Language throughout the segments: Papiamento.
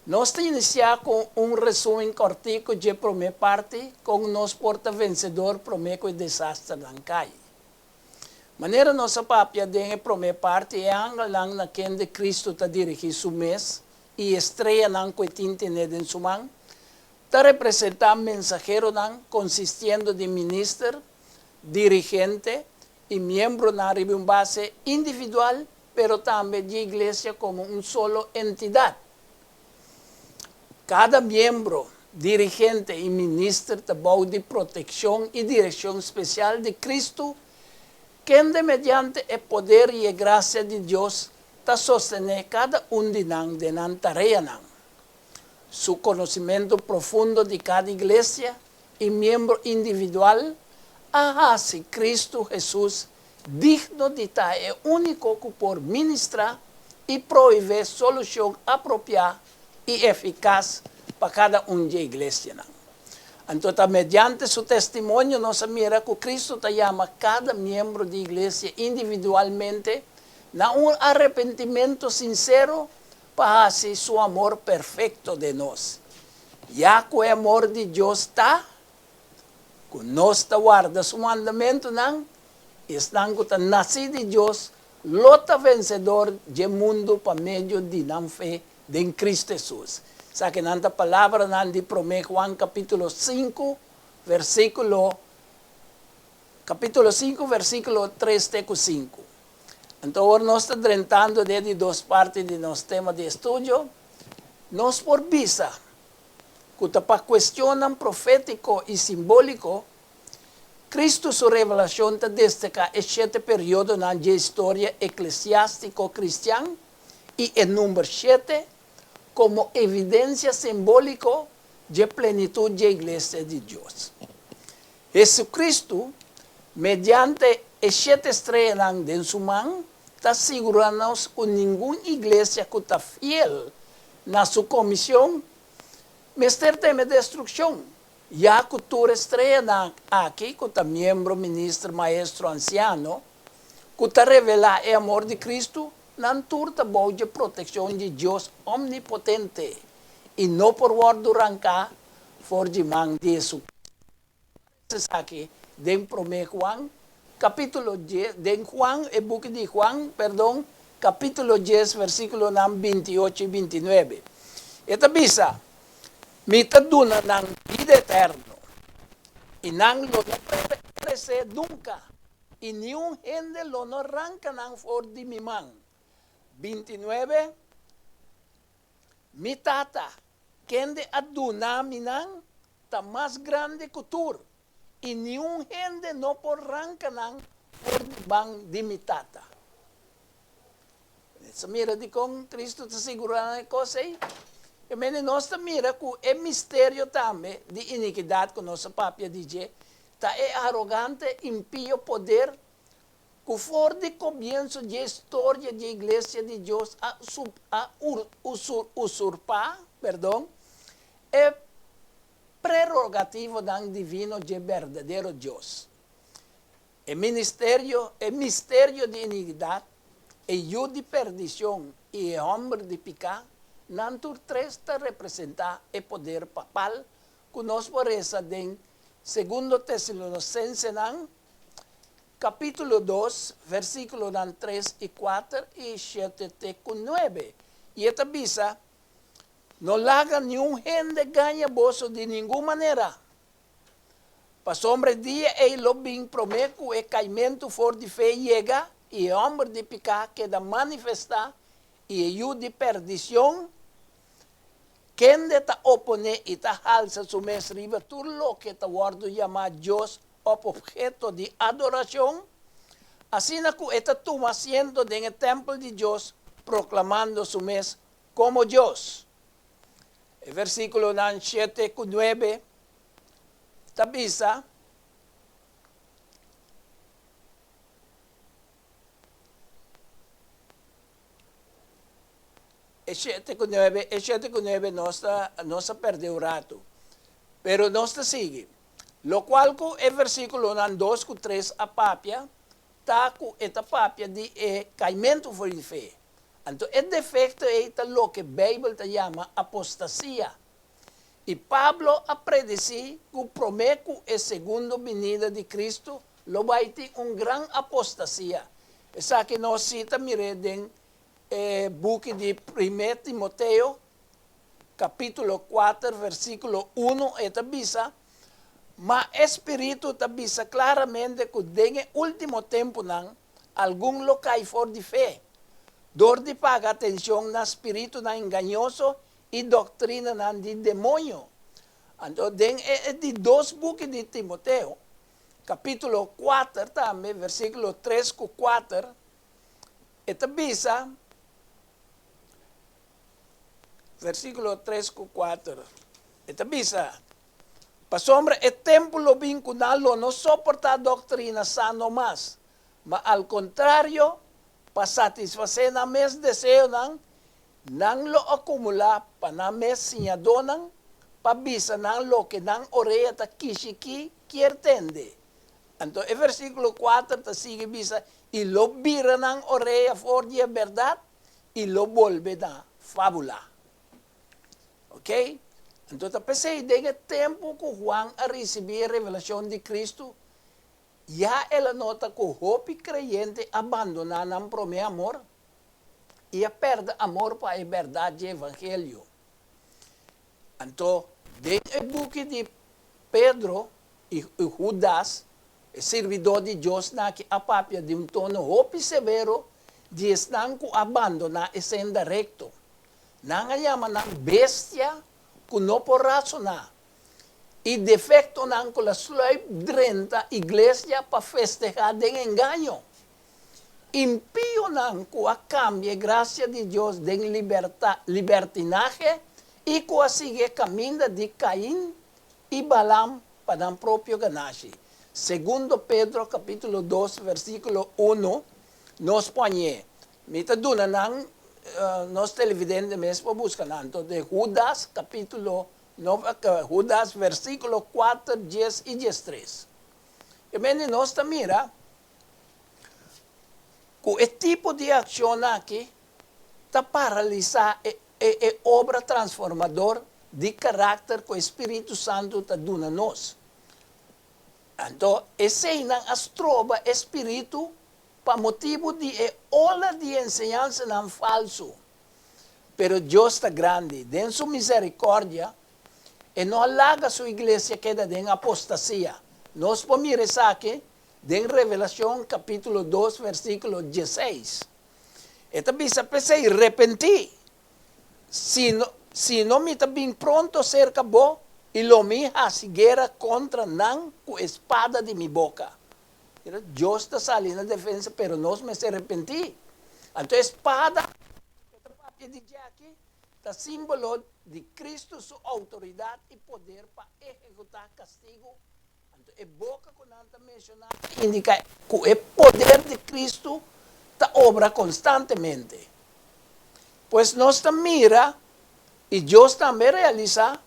Nos ta inisiá ku un resúmen kòrtiku dje promé parti, Kon Nos Por Ta Vensedor Promé Ku E Desasternan Kai. Manera nos a papia den e promé parti, e angelnan na kende Kristu ta dirigí su mes i e streanan ku e tin tené den su man, ta representá mensaheronan konsistiendo di minister, dirigente i miembronan riba un base individual pero tambe di iglesia komo un solo entidat. Kada miembro, dirigente i minister ta bou di protekshon i direkshon spesial di Kristu, kende mediante e poder i e grasia di Dios ta sostené kada un di nan den nan tareanan. Su konosimentu profundo di kada iglesia i miembro individual a hasi Kristu Hesus digno di ta e úniko ku por ministrá i proveé solushon apropiá i efikas pa kada un dje iglesianan. Anto ta mediante su testimonio nos a mira ku Kristu ta yama kada miembro di iglesia individualmente na un arepentimentu sinsero pa hasi su amor perfekto den nos. Ya ku e amor di Dios ta ku nos ta warda su mandamentunan, esnan ku ta nasí di Dios lo ta vensedor dje mundu pa medio di nan fe den Kristu Hesus. Esakinan ta palabranan di Promé Juan kapítulo sinku, versíkulo kapítulo sinku, versíkulo tres te ku sinku. Anto awor nos ta drentando den di dos parti di nos tema di estudio. Nos por bisa ku ta pa kuestionnan profétiko i simbóliko, Kristu su revelashon ta destaká e shete periodonan dje historia eklesiástiko kristian i e number shete komo evidensia simbóliko dje plenitut dje Iglesia di Dios. Hesukristu, mediante e shete streanan den su man, ta sigurá nos ku ningun iglesia ku ta fiel na su komishon mester teme destrukshon, ya ku tur e streanan aki ku ta miembro, minister, maestro, ansiano, ku ta revelá e amor di Kristu, nan tur ta bou dje protekshon di Dios Omnipotente i no por wòrdu ranká for di man di Hesukristu. Esaki den Promé Juan, capítulo dies, den Juan, e buki di Juan, perdon, capítulo dies, versículonan binti ocho i binti nuebe. E ta bisa, Mi ta duna nan bida eterno, i nan lo no peresé nunca, i niun hende lo no ranca nan for di mi man. 29, Mi Tata, kende a duna mi nan, ta mas grandi ku tur, i niun hende no por ranka nan for di man di mi Tata. Nos ta mira dikon Kristu ta sigurá nan e kos ei. E mende nos ta mira ku e misterio tambe di inikidat ku nos a papia di dje ta e arogante impio poder ku for di komienso dje historia dje Iglesia di Dios a a usurpá, perdon, e prerogativonan divino dje berdadero Dios. E ministerio, e misterio di inikidat, e yu di perdishon i e hòmber di piká, nan tur tres ta representá e poder papal ku nos por resa den Segundo Tesalonicensenan Capítulo dos, versículonan tres i kuater i shete te ku nuebe, i e ta bisa, No laga niun hende gaña boso di ningun manera, pasobra e dia ei lo bin promé ku e kaimentu for di fe yega i e hòmber di piká keda manifestá i e yu di perdishon, kende ta oponé i ta halsa su mes riba tur loke ta wòrdu yamá Dios òf opheto di adorashon, asina ku e ta tuma asiento den e tèmpel di Dios proklamando su mes komo Dios. E versíkulonan shete ku nuebe ta bisa. E shete ku nuebe, e shete ku nuebe nos ta nos a pèrdè un ratu. Pero nos ta sigui. Lokual ku e versíkulonan dos ku tres a papia ta ku e ta papia di e kaimentu for di fe. Anto e defekto ei ta loke Beibel ta yama apostasia. I Pablo a predesí ku promé ku e segundo binida di Kristu lo bai tin un gran apostasia. Esaki nos sí ta mir'é den e buki di Primé Timoteo, kapítulo kuater, versíkulo unu, e ta bisa, Ma e spiritu ta bisa klaramente ku den e último tempunan algun lo kai for di fe, dor di paga atenshon na spiritunan engañoso i doktrinanan di demoño. Anto den e di dos buki di Timoteo, kapítulo kuater tambe, versíkulo tres ku kuater, e ta bisa, versíkulo tres ku kuater, e ta bisa, Pasobra e tempu lo bin ku nan lo no soportá doktrina sano mas, ma al kontrario, pa satisfasé nan mes deseonan, nan lo akumulá pa nan mes siñadónan pa bisa nan loke nan orea ta kishikí kier tende. Anto e versíkulo kuater ta sigui bisa, I lo bira nan orea for di e bèrdat i lo bolbe na fábula. Ok? Anto ta p'esei den e tempu ku Juan a risibí e revelashon di Kristu, ya el a nota ku hopi kreyente a bandoná nan promé amor i a pèrdè amor pa e bèrdat dje evangelio. Anto, den e buki di Pedro i Hudas, e sirbidó di Dios naki a papia di un tono hopi severo di esnan ku a bandoná e senda rekto. Nan a yama nan bestia ku no por rasoná i defektonan ku la sluip drenta iglesia pa festehá den engaño. Impionan ku a kambia e grasia di Dios den libertinahe i ku a sigui e kaminda di Kain i Balaam pa nan propio ganashi. Segundo Pedro kapítulo dos versíkulo unu nos poñ'é, Mi ta duna nan nos televidente mes por buska nan. Anto de Hudas kapítulo no Hudas versíkulo kuater, dies i diestres. E mende nos ta mira ku e tipo di akshon aki ta paralisá e e obra transformador di karakter ku e Spiritu Santu ta duna nos. Anto eseinan a stroba e Spiritu pa motibu di e ola di enseñansanan falsu. Pero Dios ta grandi, den su misericordia, E no a laga su iglesia keda den apostasia. Nos por mira esaki den Revelacion capitulo dos versiculo dieseis. E ta bisa, P'esei, repentí! Sino, sino mi ta bin pronto serka bo i lo mi hasi guera kontra nan ku e spada di mi boka. Mira, Dios ta sali na defensa, pero nos mester repentí. Anto e spada ku e ta papia di dje aki ta símbolo di Kristu su outoridat i poder pa ehekutá kastigu. Anto e boka ku nan ta menshoná ta indiká ku e poder di Kristu ta obra konstantemente. Pues nos ta mira, i Dios tambe a realisá,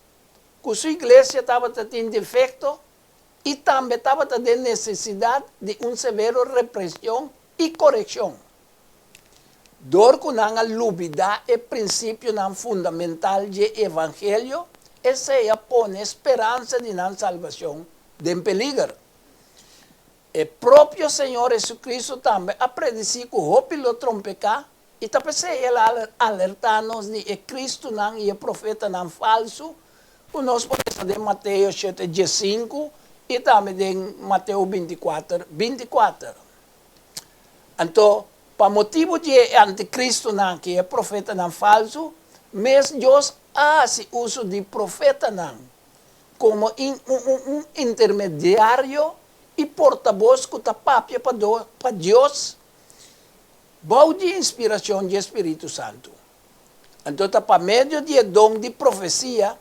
ku su iglesia tabata tin defekto i tambe tabata den nesesidat di un severo represion i korekshon. Dor ku nan a lubidá e prinsipionan fundamental dje evangelio, esei a pone speransa di nan salbashon den peliger. E propio Señor Jesucristo tambe a predisí ku hopi lo trompeká, i ta p'esei el a alertá nos di e Cristonan i e profetanan falsu ku nos por lesa den Mateo shete diesinku i tambe den Mateo bintikuater bintikuater. Anto, pa motibu di e antikristonan ki e profetanan falsu, mes Dios a hasi uso di profetanan komo un intermediario i portabos ku ta papia pa Dios bou di inspirashon di e spiritu santu. Anto ta pa medio di e don di profesia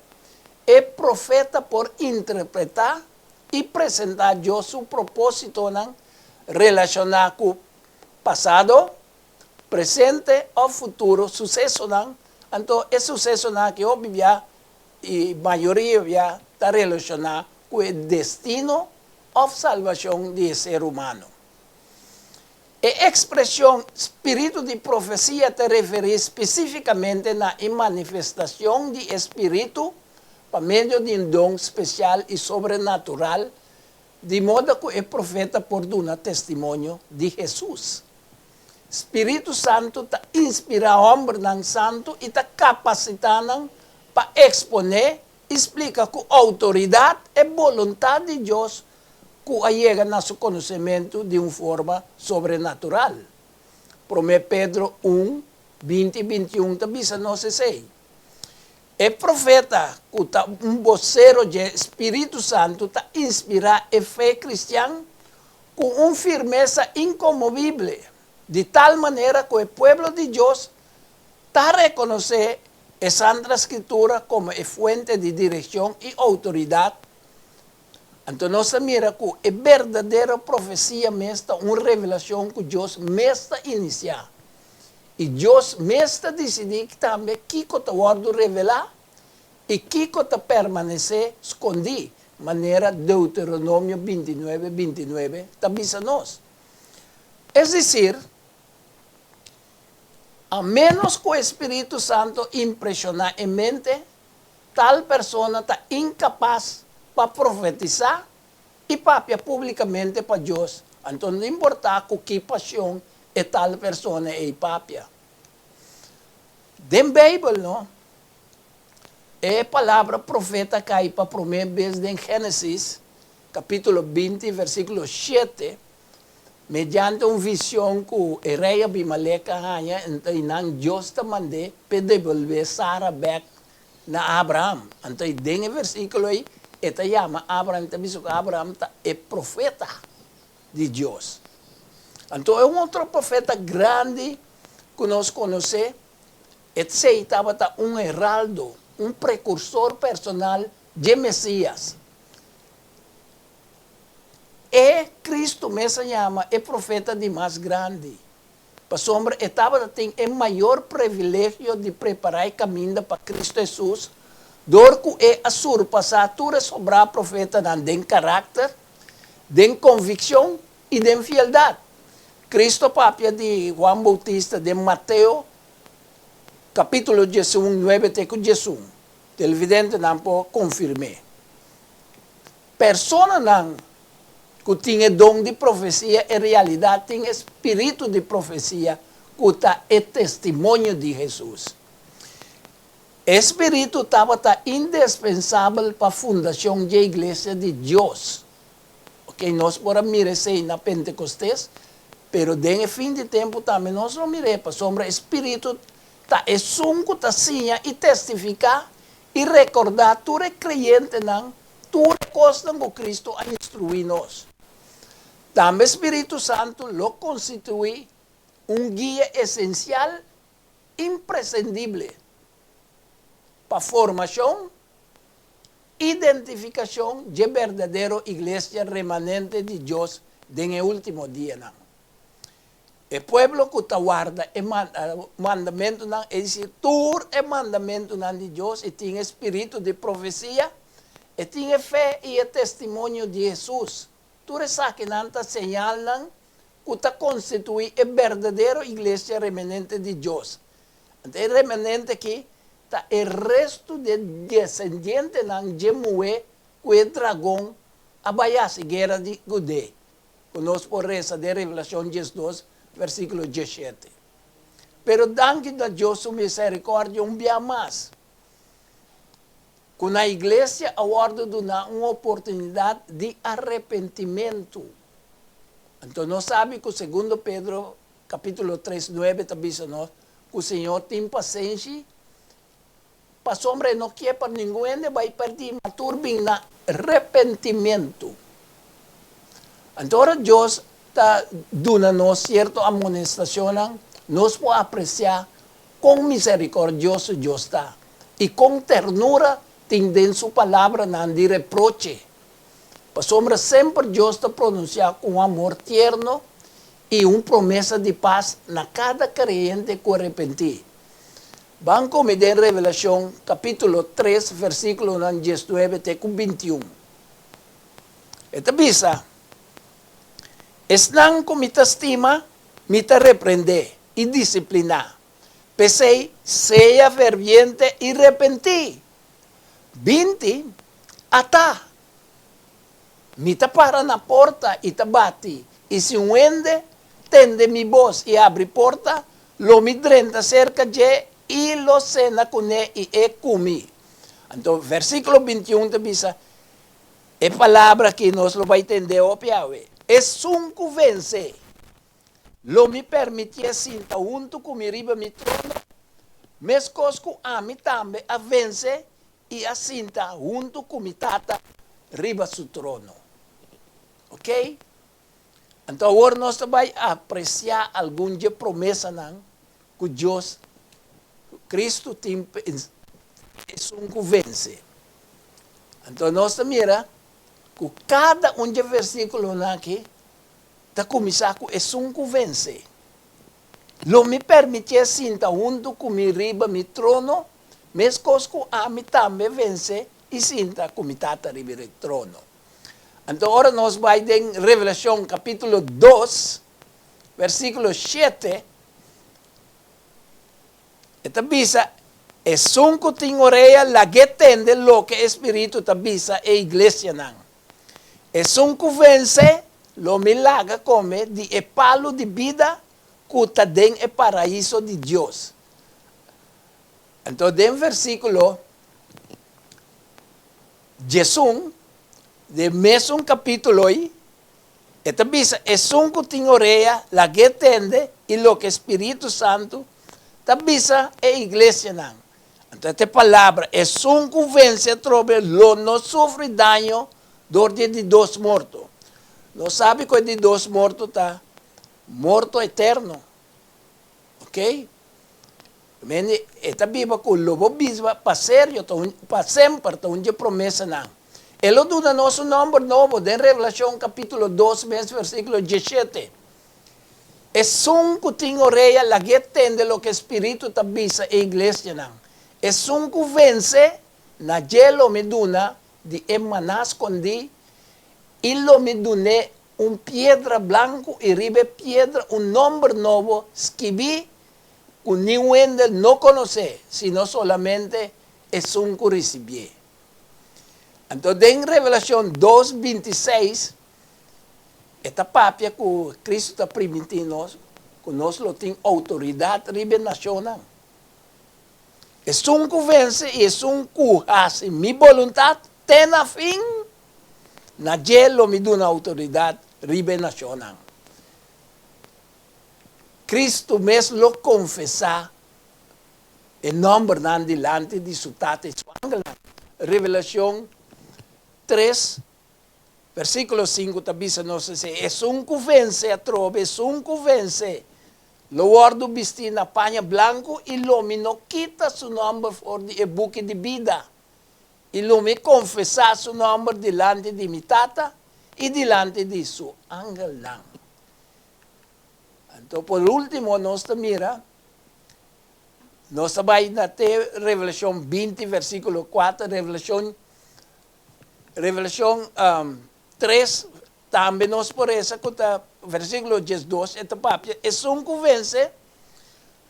e profeta por interpretá i presentá Dios su propósitonan relashoná ku pasado, presente òf futuro susesonan. Anto e susesonan aki hopi bia i mayoria bia ta relashoná ku e destino òf salbashon di e ser humano. E ekspreshon spiritu di profesia ta referí spesífikamente na e manifestashon di e spiritu pa medio di un don spesial i sobrenatural, di moda ku e profeta por duna testimonio di Hesus. Spiritu Santu ta inspirá hòmbernan santu i ta kapasitá nan pa eksponé i splika ku outoridat e boluntat di Dios ku a yega na su konosementu di un forma sobrenatural. Promé Pedro un, 20 i 21 ta bisa nos esei. E profeta ku ta un bosero dje spiritu santu ta inspirá e fe kristian ku un firmesa inkonmovible, di tal manera ku e pueblo di Dios ta rekonosé e Santa Skritura komo e fuente di direkshon i outoridat. Anto nos ta mira ku e berdadero profesia mes ta un revelashon ku Dios mes ta inisiá. I Dios mes ta disidí tambe kiko ta wòrdu revelá i kiko ta permanesé skondí, manera Deuteronomio 29, 29 ta bisa nos. Es desir, a ménos ku e spiritu santu impreshoná e mente, tal persona ta inkapas pa profetisá i papia públikamente pa Dios, anto no importá ku ki pashon e tal persona ei papia. Den Beibel, no, e palabra profeta kai pa promé bes den Génesis, kapítulo 20, versíkulo 7, mediante un vision ku e rei Abimelek a haña, anto einan Dios ta mand'é p'e debolbé Sara bèk na Abraham. Anto den e versíkulo ei e ta yama Abraham i ta bisa ku Abraham ta e profeta di Dios. Anto e un otro profeta grandi ku nos konosé, esei tabata un heraldo, un prekursor personal dje Mesias. E Cristo mes a yama e profeta di mas grandi, pasobra e tabata tin e mayor privilegio di prepará e kaminda pa Cristo Hesus, dor ku e a surpasá tur e sobrá profetanan den karakter, den konvikshon i den fieldat. Cristo papia di Juan Boutista den Mateo kapítulo 11, 9 te ku 11. Televidentenan por konfirm'é. Personanan ku tin e don di profesia en realidat tin e spiritu di profesia ku ta e testimonio di Hesus. E spiritu tabata indespensabel pa fundashon dje iglesia di Dios. Oke, nos por a mira esei na Pentekostes, pero den e fin di tempu tambe nos lo mir'é, pasobra e spiritu ta esun ku ta siña i testifiká i rekordá tur e kreyentenan tur e kosnan ku Kristu a instruí nos. Tambe spiritu santu lo konstituí un guia esensial impresendible pa formashon, identifikashon dje berdadero iglesia remanente di Dios den e último dianan. E pueblo ku ta warda e mandamentunan, es desir, tur e mandamentunan di Dios i tin e spiritu di profesia, e tin e fe i e testimonio di Hesus. Tur esakinan ta señalnan ku ta konstituí e berdadero iglesia remanente di Dios. Anto e remanente akí ta e restu di e desendientenan dje muhé ku e dragon a bai hasi guera di Gudé. Ku nos por resa den Revelashon 12, versíkulo 17. Pero danki na Dios su miserikòrdia un bia mas, ku na iglesia a wòrdu duná un oportunidat di arepentimentu. Anto nos sabi ku Segundo Pedro kapítulo 3, 9 ta bisa nos ku Señor tin pasenshi Pasobra e no kier pa ningun hende bai perdí, ma tur bin na repentimentu. Anto ora Dios ta duna nos sierto amonestacionnan, nos por apreciá con misericordioso Dios ta i con ternura tin den su palabranan di reproche. Pasobra semper Dios ta pronunciá cu un amor tierno i un promesa di pas na cada creyente cu arepentí. Ban come den Revelacion capitulo 3 versiculonan 19 te cu 21. E ta bisa, Esnan cu mi ta stima, Mi ta reprendé i disipliná. P'esei, sea ferviente i repentí. 20, Ata! Mi ta para na porta i ta bati, i si un hende tende mi bos i habri porta, lo mi drenta serka dje i lo sena kuné i e ku mi. Anto versíkulo 21 ta bisa, E palabra aki nos lo bai tende hopi awe, Esun ku vense, lo mi permitié sinta huntu ku mi riba mi trono, meskos ku ami tambe a vense i a sinta huntu ku mi Tata riba su trono. Oké? Anto awor nos ta bai apresiá algun dje promesanan ku Dios, ku Kristu tin pa esun ku vense. Anto nos ta mira ku kada un dje versíkulonan aki ta kuminsá ku esun ku vense. Lo mi permitié sinta huntu ku mi riba mi trono, meskos ku ami tambe vense i sinta ku mi Tata riba e trono. Anto ora nos bai den Revelashon kapítulo 2, versíkulo 7, e ta bisa, Esun ku tin orea, lag'é tende loke e spiritu ta bisa e iglesianan. Esun ku vense, lo mi laga kome di e palu di bida ku ta den e paraiso di Dios. Anto den versíkulo 11 den mesun kapítulo ei, e ta bisa, Esun ku tin orea, lag'é tende i loke Spiritu Santu ta bisa e iglesianan. Anto e palabra, Esun ku vense atrobe lo no sufri daño dor di e di dos morto. Nos sabi ku e di dos morto ta morto eterno. Ok? Mende, e ta biba ku lo bo biba pa serio, ta un, pa semper, ta un dje promesanan. E lo duna nos un nòmber nobo den Revelashon kapítulo 2 mes versíkulo 17. Esun ku tin orea lag'é tende loke Spiritu ta bisa e iglesianan. Esun ku vense, na dje lo mi duna di e maná skondí, i lo mi dun'é un piedra blanku i riba e piedra un nòmber nobo skibí ku niun hende no konosé, sino solamente esun ku risibié. Anto den Revelashon 2, 26, E ta papia ku Kristu ta primintí nos ku nos lo tin outoridat riba e nashonnan. Esun ku vense i esun ku hasi mi boluntat te na fin, na dje lo mi duna outoridat riba e nashonnan. Kristu mes lo konfesá e nòmbernan dilanti di su Tata i su angelnan. Revelashon 3, Versíkulo 5 ta bisa nos esei, Esun ku vense atrobe, esun ku vense, lo wòrdu bistí na paña blanku i lo mi no kita su nòmber for di e buki di bida, i lo mi konfesá su nòmber dilanti di mi Tata i dilanti di su angelnan. Anto por último nos ta mira, nos ta bai na te Revelashon 20 versíkulo 4, Revelashon Revelashon 3, tambe nos por resa ku ta versíkulo 12, e ta papia, Esun ku vense,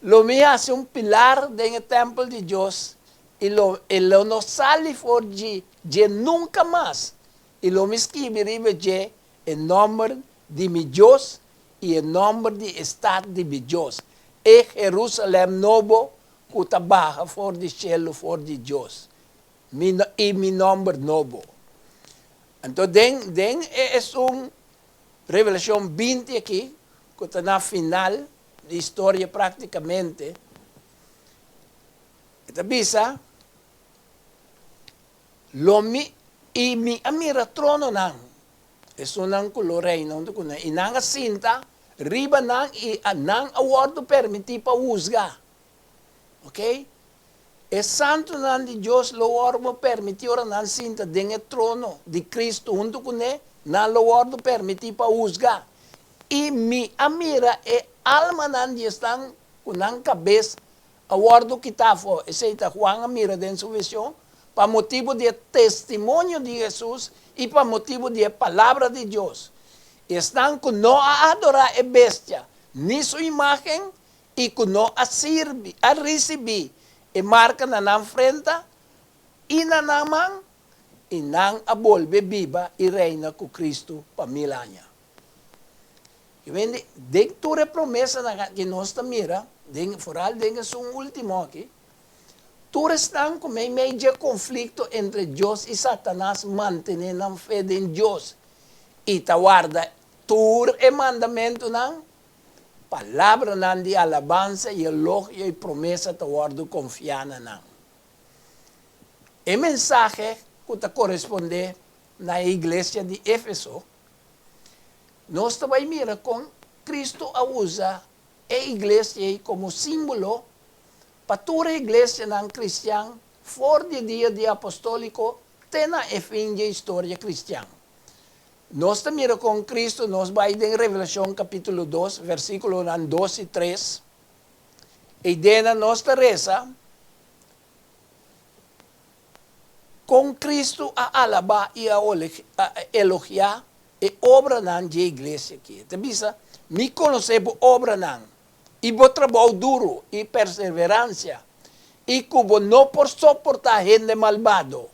lo mi hasi un pilar den e tèmpel di Dios, i lo e lo no sali for di dje nunka mas, i lo mi skibi riba dje e nòmber di mi Dios i e nòmber di e stat di mi Dios, e Jerusalèm nobo ku ta baha for di shelu for di Dios. Mi no, i mi nomber nobo. Anto den, den e esun Revelashon 20 aki, ku ta na final di historia praktikamente, e ta bisa, Lo mi, i mi a mira trononan, esunnan ku lo reina huntu ku nan, i nan a sinta riba nan i nan a wòrdu permití pa husga. Ok? E santunan di Dios lo wòrdu permití ora nan sinta den e trono di Kristu huntu kuné, nan lo wòrdu permití pa husga. I mi a mira e almanan di esnan ku nan kabes a wòrdu kitá afó, esei ta Juan a mira den su vision, pa motibu di e testimonio di Hesus i pa motibu di e palabra di Dios. I esnan ku no a adorá e bestia. ni su imágen i ku no a sirbi, a risibí e marka na nan frenta i na nan man, i nan a bolbe biba i reina ku Kristu pa mil aña. I wende, den tur e promesanan aki nos ta mira, den, foral den esun último aki, tur esnan ku meimei dje konflikto entre Dios i Satanas mantené nan fe den Dios i ta warda tur e mandamentunan, palabranan di alabansa i elogio i promesa ta wòrdu konfiá na nan. E mensahe ku ta korespondé na e iglesia di Éfeso, nos ta bai mira kon Kristu a usa e iglesia ei komo símbolo pa tur e iglesianan kristian for di dia di apostóliko te na e fin dje historia kristian. Nos ta mira kon Kristu nos bai den Revelashon kapítulo dos, versíkulonan dos i tres. Eidenan nos ta resa kon Kristu a alabá i a elogiá e obranan dje iglesia aki. E ta bisa, Mi konosé bo obranan, i bo trabou duru i perseveransia, i ku bo no por soportá hende malbado,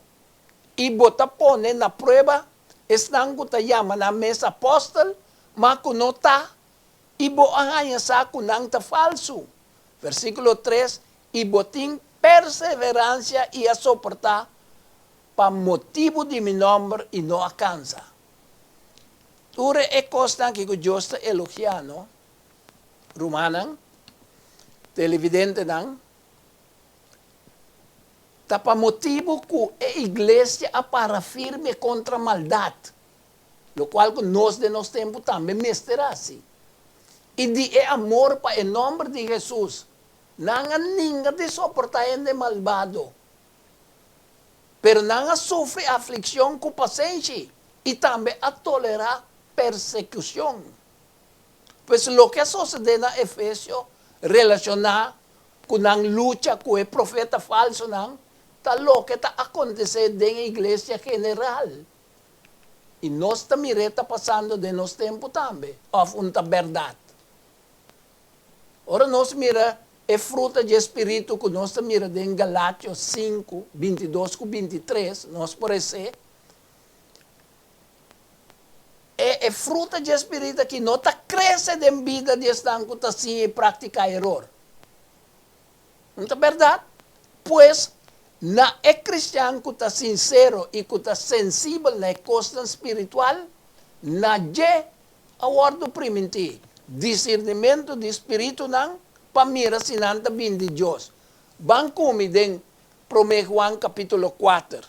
i bo ta pone na prueba esnan ku ta yama nan mes apòstel, ma ku no ta, i bo a haña sa ku nan ta falsu. Versíkulo tres, I bo tin perseveransia i a soportá pa motibu di mi nòmber i no a kansa. Tur e kosnan aki ku Dios ta elogiá, no, rumannan, televidentenan, ta pa motibu ku e iglesia a para firme kontra maldat, lokual ku nos den nos tempu tambe mester hasi. I di e amor pa e nòmber di Hesus, nan a ninga di soportá hende malbado, pero nan a sufri aflikshon ku pasenshi i tambe a tolerá persekushon. Pues loke a sosodé na Efesio relashoná ku nan lucha ku e profeta falsonan ta loke ta akontesé den e iglesia general. I nos ta mir'é ta pasando den nos tempu tambe, òf un ta bèrdat? Ora nos mira e fruta dje spiritu ku nos ta mira den Galatio sinku, 22 ku 23, nos por esé, E e fruta dje Spiritu aki no ta krese den bida di esnan ku ta siña i praktiká eror. No ta bèrdat? Pues, na e kristian ku ta sinsero i ku ta sensibel na e kosnan spiritual, na dje a wòrdu primintí disirnimentu di spiritunan pa mira si nan ta bini di Dios. Ban ku mi den Promé Juan kapítulo kuater.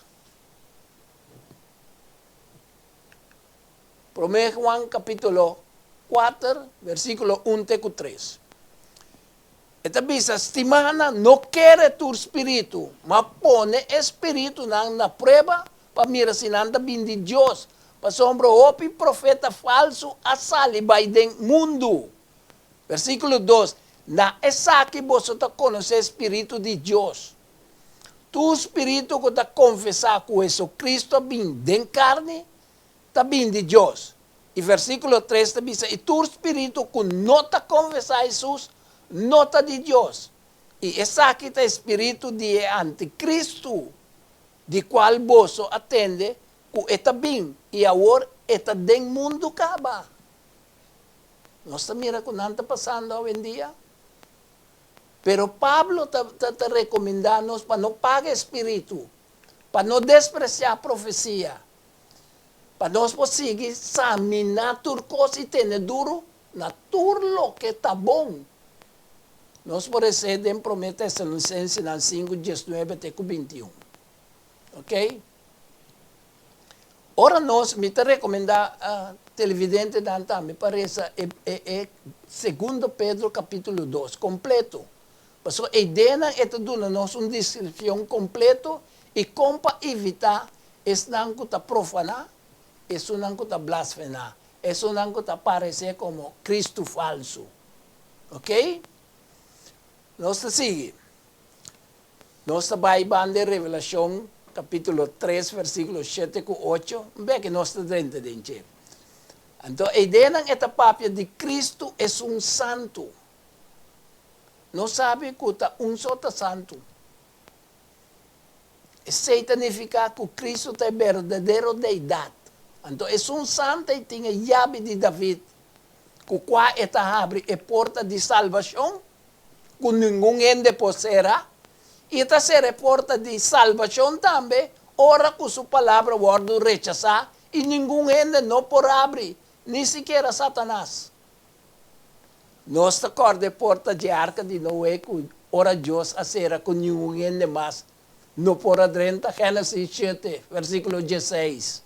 Promé Juan kapítulo kuater, versíkulo un te ku tres. E ta bisa, Stimánan, no kere tur spiritu, ma pone e spiritunan na prueba pa mira si nan ta bin di Dios, pasobra hopi profeta falsu a sali bai den mundu. Versíkulo dos, Na esaki boso ta konosé spiritu di Dios. Tur spiritu ku ta konfesá ku Hesu-Kristu a bin den karni, ta bin di Dios. I versíkulo tres ta bisa, I tur spiritu ku no ta konfesá Hesus, no ta di Dios. I esaki ta e spiritu di e antikristu, di kual boso a tende ku e ta bin, i awor e ta den mundu kaba. Nos ta mira ku nan ta pasando awendia. Pero Pablo ta ta rekomendá nos pa no paga e spiritu, pa no despresiá profesia, pa nos por sigui saminá tur kos i tene duru na tur loke ta bon. Nos por esei den Promé Tesalonisensenan sinku, diesnuebe te ku bintiun. Oke? Ora nos, mi ta rekomendá televidentenan tambe pa resa e e Segundo Pedro kapítulo dos kompleto, pasobra e ideanan e ta duna nos un deskripshon kompleto i kon pa evitá esnan ku ta profaná, esunnan ku ta blasfená, esunnan ku ta paresé komo Kristu falsu. Oke? Nos ta sigui. Nos ta bai banda e Revelashon kapítulo tres versíkulo shete ku ocho, un bek nos ta drenta den dje. Anto eidenan e ta papia di Kristu esun santu. Nos sabi ku ta un so ta santu. Esei ta nifiká ku Kristu ta e berdadero Deidat. Anto esun santu ei tin e yabi di David, ku kua e ta habri e porta di salbashon ku ningun hende por sera, i e ta sera e porta di salbashon tambe ora ku su palabra wòrdu rechasá i ningun hende no por habri, ni sikiera Satanas. Nos ta kòrda e porta dje arka di Noe ku ora Dios a sera ku ningun hende mas no por a drenta, Génesis shete, versíkulo dieseis.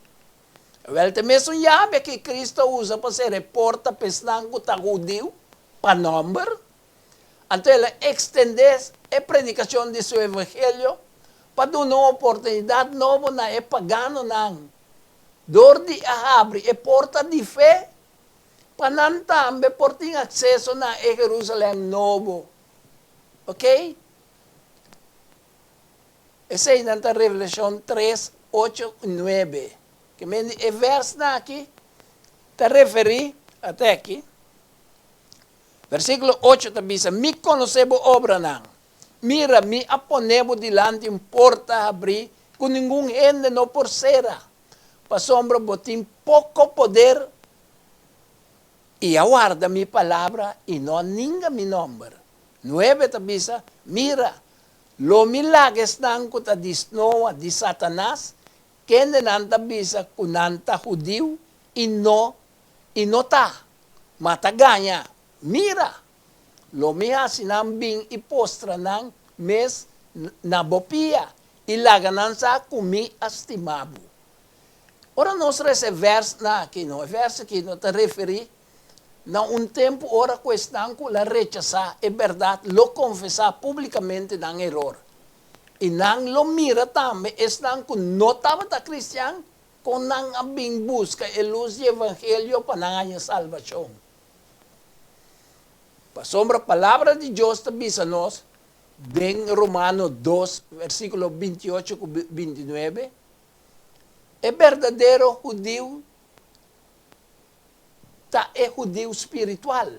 Wèl, ta e mesun yabi aki Kristu a usa pa sera e porta pa esnan ku ta hudiu pa nòmber. Anto el a ekstendé e predikashon di su evangelio pa duna un oportunidat nobo na e paganonan dor di a habri e porta di fe pa nan tambe por tin akseso na e Jerusalèm nobo. Oke? Eseinan ta Revelashon tres, ocho i nuebe. Ke men di e vèrsnan aki ta referí ata aki. Versíkulo ocho ta bisa, Mi konosé bo obranan. Mira, mi a pone bo dilanti un porta habrí ku ningun hende no por sera, pasobra bo tin poko poder i a warda mi palabra i no a ninga mi nòmber. Nuebe ta bisa, Mira, lo mi laga esnan ku ta di snoa di Satanas, kende nan ta bisa ku nan ta hudiu i no i no ta, ma ta gaña. Mira! Lo mi hasi nan bin i postra nan mes na bo pia i laga nan sa ku mi a stima bo. Ora nos resa e vèrsnan aki, no, e vèrs aki no ta referí na un tempu ora ku esnan ku la rechasá e bèrdat lo konfesá públikamente nan eror. I nan lo mira tambe esnan ku no tabata kristian kon nan a bin buska e lus di evangelio pa nan haña salbashon. Pasobra Palabra di Dios ta bisa nos den Romano dos, versíkulo bintiocho ku bintinuebe, E berdadero hudiu ta e hudiu spiritual,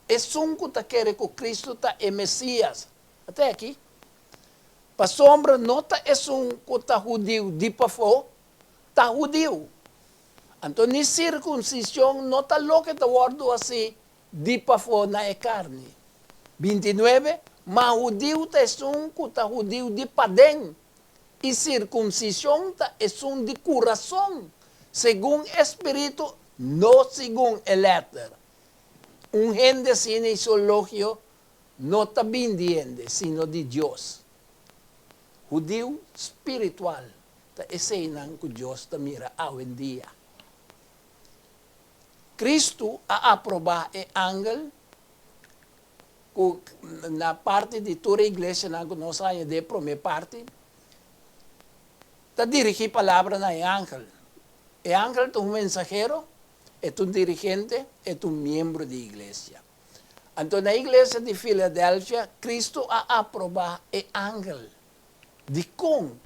esun ku ta kere ku Kristu ta e Mesías. Ata aki. Pasobra no ta esun ku ta hudiu di pafó ta hudiu. Anto ni sirkunsishon no ta loke ta wòrdu hasí di pafó na e karni. Bintinuebe, Ma hudiu ta esun ku ta hudiu di paden, i sirkunsishon ta esun di kurason, segun e spiritu, no segun e lèter. Un hende asina i su elogio no ta bin di hende, sino di Dios. Hudiu spiritual ta eseinan ku Dios ta mira awendia. Kristu a aprobá e angel ku na parti di tur e iglesianan ku nos haña den e promé parti, ta dirigí palabra na e angel. E angel ta un mensahero, e ta un dirigente, e ta un miembro di iglesia. Anto na e iglesia di Filadelfia, Kristu a aprobá e angel. Dikon?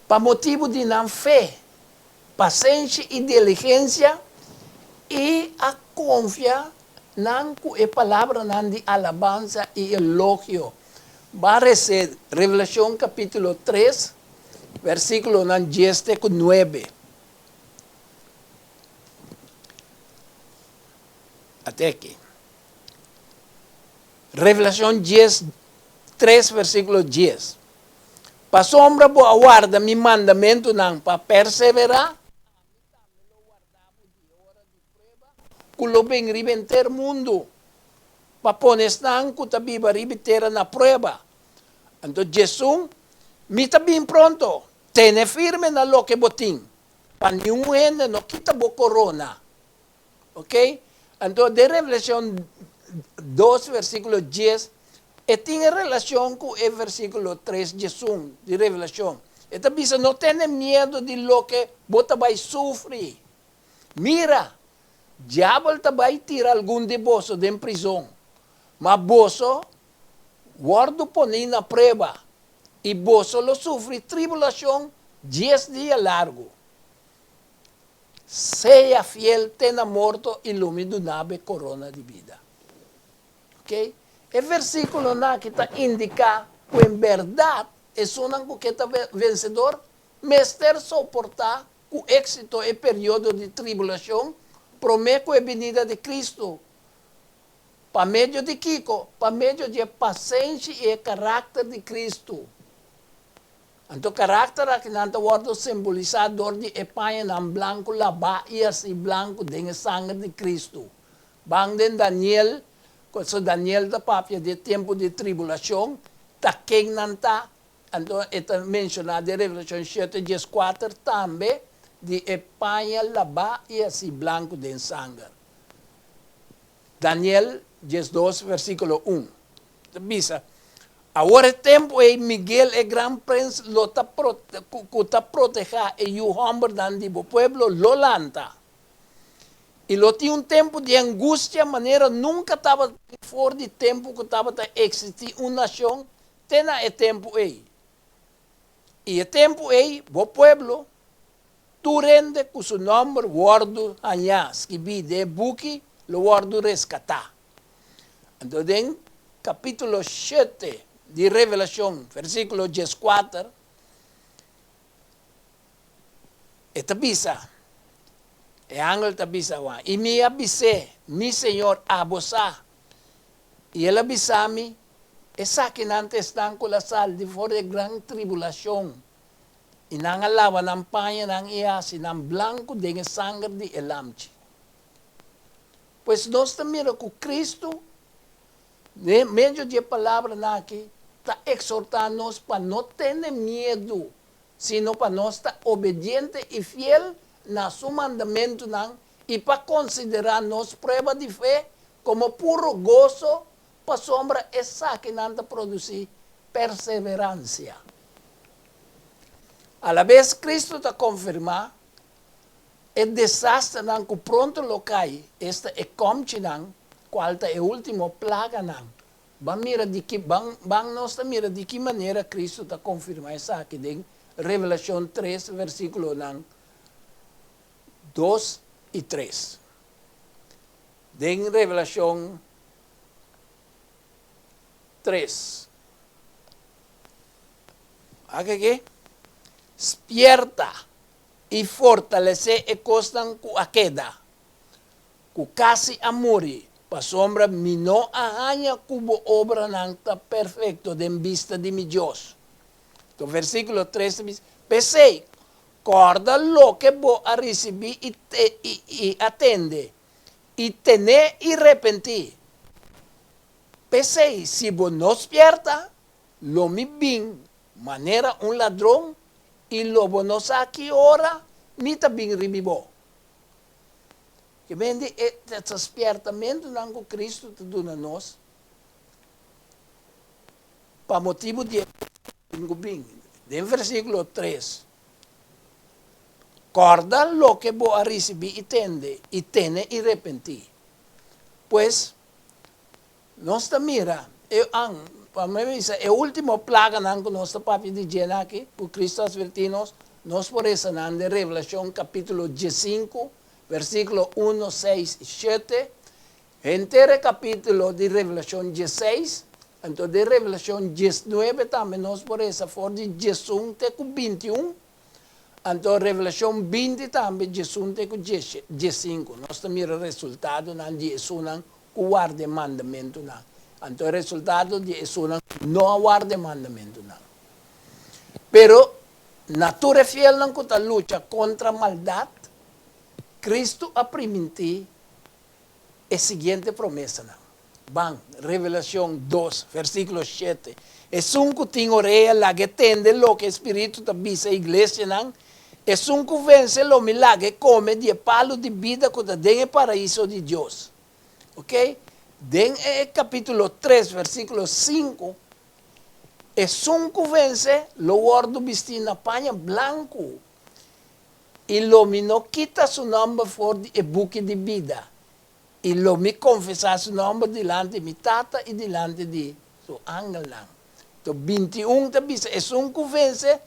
Pa motibu di nan fe, pasenshi i diligensia, i a konfia nan ku e palabranan di alabansa i elogio. Ba resé Revelashon kapítulo tres, versíkulonan dies te ku nuebe. At'e aki. Revelashon dies tres versíkulo dies, Pasobra bo a warda mi mandamentunan pa perseverá, ami tambe lo warda bo di e ora di prueba ku lo bin riba henter mundu, pa pone esnan ku ta biba riba e tera na prueba. Anto Jesús, Mi ta bin pronto, tene firme na loke bo tin, pa niun hende no kita bo korona. Ok, anto den Revelashon dos versíkulo dies e tin e relashon ku e versíkulo tres diesun di Revelashon. E ta bisa no tene miedu di loke bo ta bai sufri. Mira, diabel ta bai tira algun di boso den prizon, ma boso wòrdu poní na prueba i boso lo sufri tribulashon dies dia largu. Sea fiel te na morto i lo mi duna bo e korona di bida. Ok? E versíkulonan aki ta indiká ku en bèrdat esunnan ku ke ta vensedor mester soportá ku éksito e periodo di tribulashon promé ku e binida di Kristu. Pa medio di kiko? Pa medio di e pasenshi i e karakter di Kristu. Anto karakter akinan ta wòrdu simbolisá dor di e pañanan blanku labá i hasí blanku den e sanger di Kristu. Ban den Daniel, so Daniel ta papia di e tempu di tribulashon, ta ken nan ta, anto e ta menshoná den Revelashon shete dieskuater tambe di e paña labá i hasí blanku den sanger. Daniel 12 versíkulo 1 ta bisa, Awor e tempu ei Miguel e gran prens lo ta ku ta protehá e yu hòmbernan di bo pueblo lo lanta. I lo tin un tempu di angustia manera nunka tabatin for di tempu ku tabata eksistí un nashon te na e tempu ei. I e tempu ei bo pueblo, tur hende ku su nòmber wòrdu hañá skibí den e buki lo wòrdu reskatá. Anto den kapítulo shete di Revelashon, versíkulo 14, e ta bisa, e angel ta bisa Juan, I mi a bis'é, Mi Señor, abo sa. I el a bisa mi, Esakinan ta esnan ku la sali di for di e gran tribulashon, i nan a laba nan pañanan i a hasi nan blanku den e sanger di e Lamchi. Pues nos ta mira ku Kristu, den medio di e palabranan aki, ta eksortá nos pa no tene miedu, sino pa nos ta obediente i fiel na su mandamentunan i pa konsiderá nos prueba di fe komo puro goso pasobra esakinan ta produsí perseveransia. Alabes Kristu ta konfirmá E desasternan ku pronto lo kai, esta e kòmchinan, kual ta e último plaganan. Ban mira di ki ban ban nos ta mira di ki manera Kristu ta konfirmá esaki den Revelashon 3 versíkulonan 2 i 3. Den Revelashon 3. Wak aki, Spierta! I fortalesé e kosnan ku a keda, ku kasi a muri, pasobra mi no a haña ku bo obranan ta perfekto den bista di mi Dios. Anto versíkulo 3 ta bisa, P'esei, kòrda loke bo a risibí i i a tende, i ten'é i repentí. P'esei, si bo no spièrta, lo mi bin manera un ladron I lo bo no sa ki ora mi ta bin ribi bo. Ke men di e spièrtamentunan ku Kristu ta duna nos pa motibu di e kosnan ku bin. Den versíkulo 3, Kòrda loke bo a risibí i tende, i tene i repentí. Pues, Nos ta mira e an, pa mi bisa, e ultimo plaganan ku nos ta papia di dje aki, ku Cristo a atvertí nos, nos por resa nan den Revelashon kapítulo 15, versíkulo 1, 6 i 7, henter e kapítulo di Revelashon 16, anto den Revelashon 19 tambe nos por resa for di 11 te ku 21, anto Revelashon 20 tambe 11 te ku 15. Nos ta mira resultadonan di esunnan ku warda e mandamentunan. Anto e resultado di esunnan ku no a warda e mandamentunan. Pero na tur e fielnan ku ta lucha kontra maldat, Kristu a primintí e siguiente promesanan. Ban, Revelashon 2, versíkulo 7, Esun ku tin orea laga e tende loke e Spiritu ta bisa e iglesianan, Esun ku vense lo mi laga e kome di e palu di bida ku ta den e paraiso di Dios. Ok, den e kapítulo 3 versíkulo 5, Esun ku vense lo wòrdu bistí na paña blanku, i lo mi no kita su nòmber for di e buki di bida, i lo mi konfesá su nòmber dilanti mi Tata i dilanti di su angelnan. To 21 ta bisa, Esun ku vense,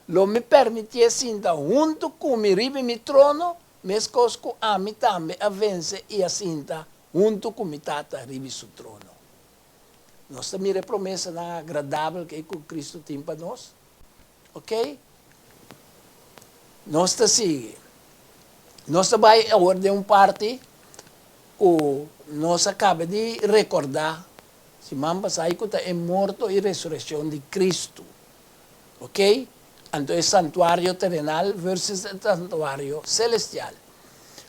lo mi permitié sinta huntu ku mi riba mi trono. meskos ku ami tambe a vense i a sinta huntu ku mi Tata riba su trono. Nos ta mira e promesanan agradabel ku Kristu tin pa nos? Ok? Nos ta sigui. Nos ta bai awor den un parti ku nos a kaba di rekordá siman pasá i ku ta e morto i resurekshon di Kristu. Ok? Anto e santuario terenal versus e santuario selestial.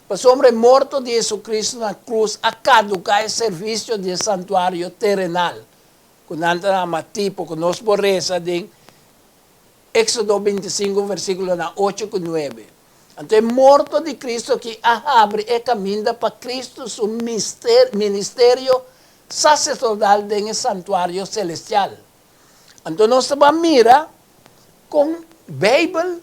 Pasobra e morto di Hesukristu na krus a kaduká e servisio di e santuario terenal, ku nan ta yama tipo, ku nos por resa den Éksodo 25 versíkulonan 8 ku 9. Anto e morto di Kristu aki a habri e kaminda pa Kristu su ministerio saserdodal den e santuario selestial. Anto nos ta ban mira kon Beibel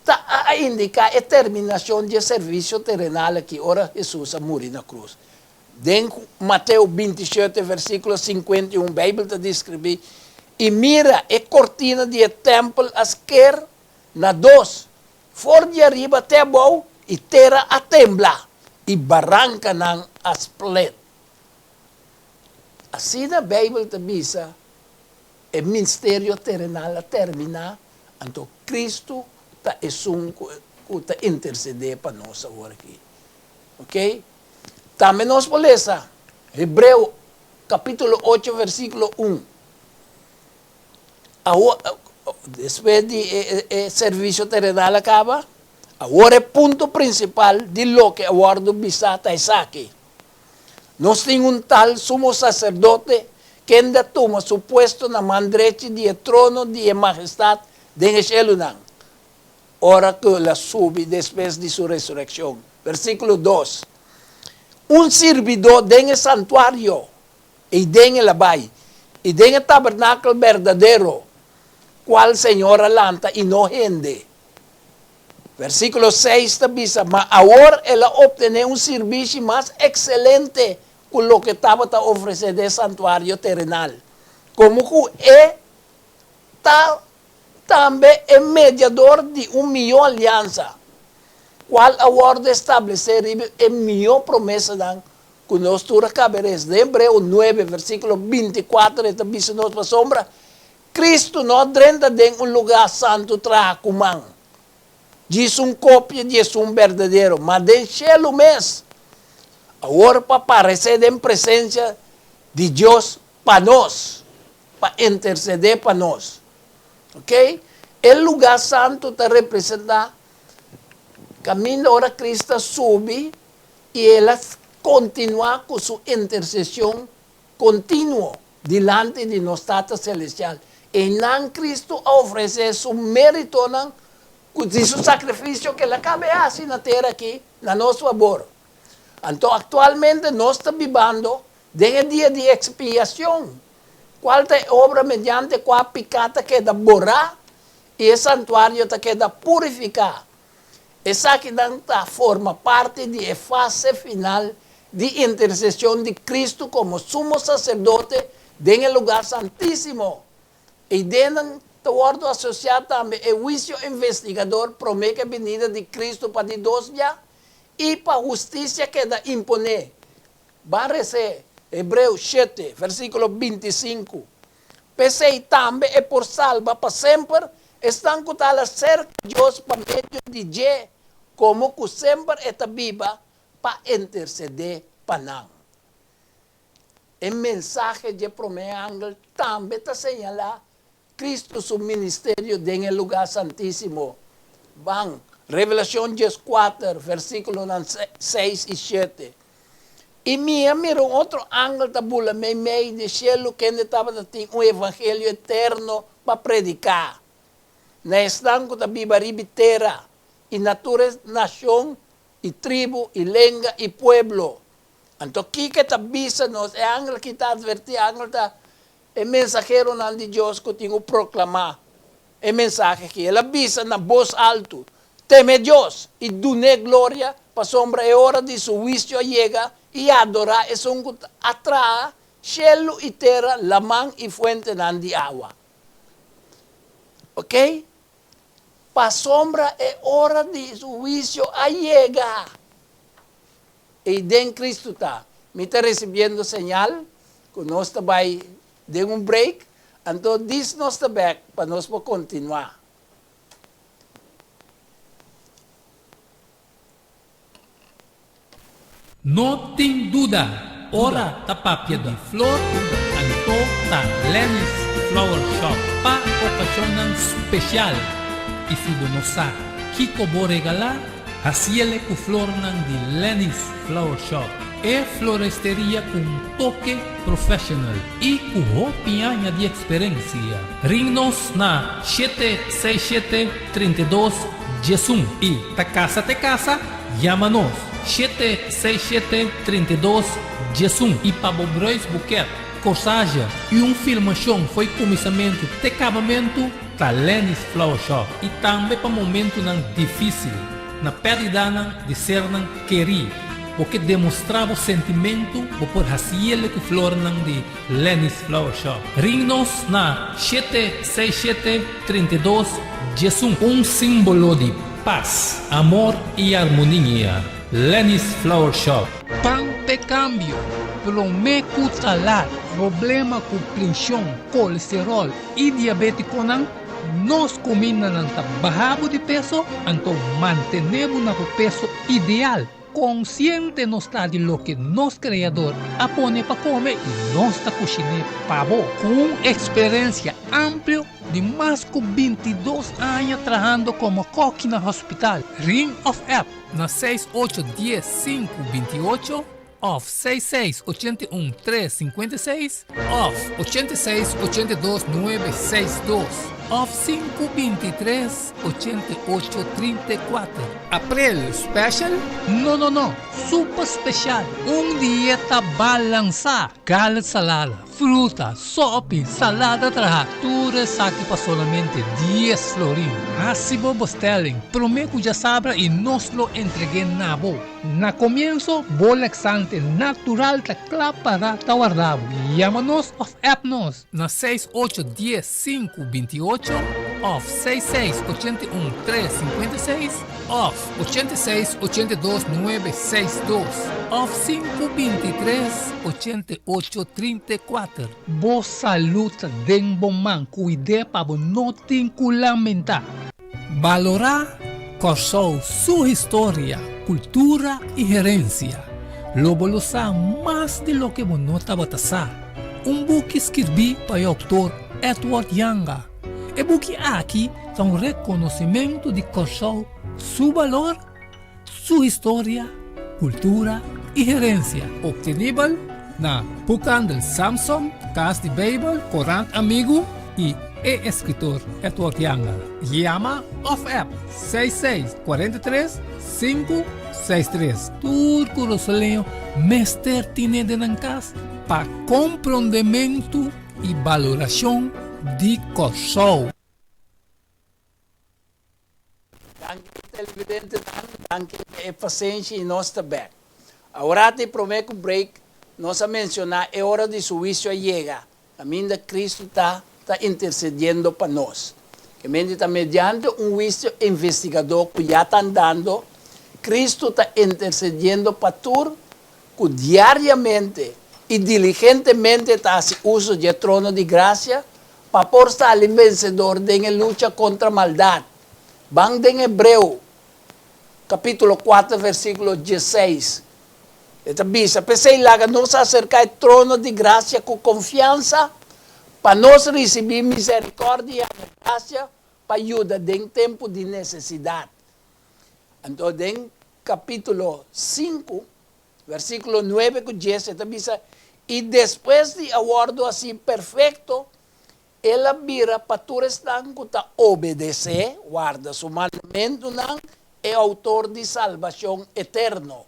ta a indiká e terminashon dje servisio terenal aki ora Hesus a muri na krus. Den Mateo 27 versíkulo 51 Beibel ta deskribí, I mira, e kortina di e tèmpel a sker na dos, for di ariba te abou, i tera a tembla, i barankanan a split. Asina Beibel ta bisa, e ministerio terenal a terminá, anto Kristu ta esun ku ta intersedé pa nos awor aki. Ok? Tambe nos por lesa Hebreo kapítulo 8 versíkulo 1. Awor, despues di e servisio terenal a kaba, awor e punto prinsipal di loke a wòrdu bisá ta esaki, Nos tin un tal sumo saserdote kende a tuma su puesto na man drechi di e trono di e Mahestat den e shelunan, ora ku el a subi despues di su resurekshon. Versíkulo 2, Un sirbidó den e santuario, ei den el a bai, i den e tabernakel berdadero, kual Señor a lanta i no hende. Versíkulo 6 ta bisa, Ma awor el a optené un sirbishi mas ekselente ku loke tabata ofresé den e santuario terenal, komo ku e ta tambe e mediador di un mihó aliansa, kual a wòrdu establesé riba e mihó promesanan ku nos tur a kaba res. Den Hebreo 9, versíkulo 24 e ta bisa nos, Pasobra Kristu no a drenta den un lugá santu traha ku man, djis un kopia di esun berdadero, ma den shelu mes, awor pa paresé den presensia di Dios pa nos, pa intersedé pa nos. Ok? E lugá santu ta representá kaminda ora Kristu a subi i el a kontinuá ku su interseshon kontinuo dilanti di nos Tata Selestial. Einan Kristu a ofresé su méritonan ku di su sakrifisio ku el a kaba e hasi na tera aki na nos fabor. Anto aktualmente nos ta bibando den e dia di ekspiashon, kual ta e obra mediante kua piká ta keda borá i e santuario ta keda purifiká. Esakinan ta forma parti di e fase final di interseshon di Kristu komo Sumo Saserdote den e Lugá Santísimo. Eidennan ta wòrdu asosiá tambe e huisio investigador promé ku e binida di Kristu pa di dos bia i pa hustisia keda imponé. Ban res'é Hebreo 7, versíkulo 25. P'esei tambe e por salba pa semper esnan ku ta hala serka Dios pa medio di dje, komo ku semper e ta biba pa intersedé pa nan. E mensahe dje promé angel tambe ta señalá Kristu su ministerio den e lugá santísimo. Ban, Revelashon 14, versíkulonan 6 i 7. I mi a mira un otro angel ta bula meimei di shelu kende tabata tin un evangelio eterno pa prediká na esnan ku ta biba riba e tera i na tur e nashon i tribu i lenga i pueblo. Anto kiko e ta bisa nos? E angel aki ta atvertí, e angel ta e mensaheronan di Dios ku tin ku proklamá e mensahe aki. El a bisa na bos altu, Teme Dios i dun'é gloria, pasobra e ora di su huisio a yega, i adorá esun ku a traha shelu i tera, laman i fuentenan di awa. Oke? Pasobra e ora di su huisio a yega. Ei den Cristo ta. Mi ta recibiendo señal cu nos ta bay den un break, anto dis nos ta bek pa nos por continua. No tin duda, ora ta papia di flor, anto ta Lenny's Flower Shop pa okashonnan spesial. I si bo no sa kiko bo regalá, hasiele ku flornan di Lenny's Flower Shop, e floresteria ku un toke professional i ku hopi aña di eksperensia. Ring nos na shete seis shete 32 11 i ta kasa te kasa, yama nos shete seis shete 32 11 i pa bo bruidsboeket, corsage i un filmashon fo'i kuminsamentu te kabamentu ta Lenny's Flower Shop i tambe pa momentunan difisil na pèrdidanan di sernan kerí. Bo ke demostrá bo sentimentu bo por hasiele ku flornan di Lenny's Flower Shop. Ring nos na shete seis shete 32 11. Un símbolo di pas, amor i armonia. Lenny's Flower Shop. Pan p'e kambio, promé ku ta lat. Problema ku prenshon, kolesteròl i diabétikonan, nos kumindanan ta baha bo di peso, anto mantené bo na bo peso ideal. Konsiente nos ta di loke nos Kreador a pone pa kome i nos ta kushiné pa bo. Ku un eksperensia amplio di mas ku 22 aña trahando komo kòki na hospital, ring òf app na seis ocho dies sinku 28 òf seis seis 81 tres 56 òf 86 82 nuebe seis dos òf sinku 23 88 34. April special? No no no, super special! Un dieta balansá, galet salada, fruta, sopi, salada traha, tur esaki pa solamente dies florin. Hasi bo bestelling promé ku djasabra i nos lo entreg'é na bo. Na komienso, bo laxante natural ta kla para ta warda bo. Yama nos òf app nos na seis ocho dies sinku 28 òf seis seis 81 tres 56 òf 86 82 nuebe seis dos òf sinku 23 88 34. Bo salud ta den bo man, kuid'é pa bo no tin ku lamentá. Balorá Kòrsou su historia, kultura i herensia. Lo bo lo sa mas di loke bo no tabata sa. Un buki skirbí pa e outor Edward Janga. E buki aki ta un rekonosimentu di Kòrsou su balor, su historia, kultura i herensia. Optenibel na Boekhandel Samson, Kas di Beibel, Korant Amigu i e eskritor Edward Janga. Yama òf app seis seis 43 sinku seis tres. Tur kurasoleño mester tine den nan kas pa komprondementu i balorashon di Kòrsou. Danki televidentenan, danki pa e pasenshi i nos ta bek. Awor di prome ku break nos a menciona e ora di su huicio a yega, caminda Cristo ta ta intercediendo pa nos. Kemente ta mediante un huicio investigador cu ya ta andando, Cristo ta intercediendo pa tur cu diariamente y diligentemente ta haci uso dje trono di gracia pa por sali vencedor den e lucha contra maldad. Ban den Hebreo, capítulo 4, versículo 16. E ta bisa, P'esei laga nos acerca e trono di gracia cu confiansa, pa nos ricibi misericordia i gracia pa yuda den tempu di necesidad. Anto den capítulo 5, versículo 9 cu 10 e ta bisa, I despues di a wordo hací perfecto, el a bira pa tur esnan cu ta obedecé, warda su mandamentunan, e autor di salbacion eterno.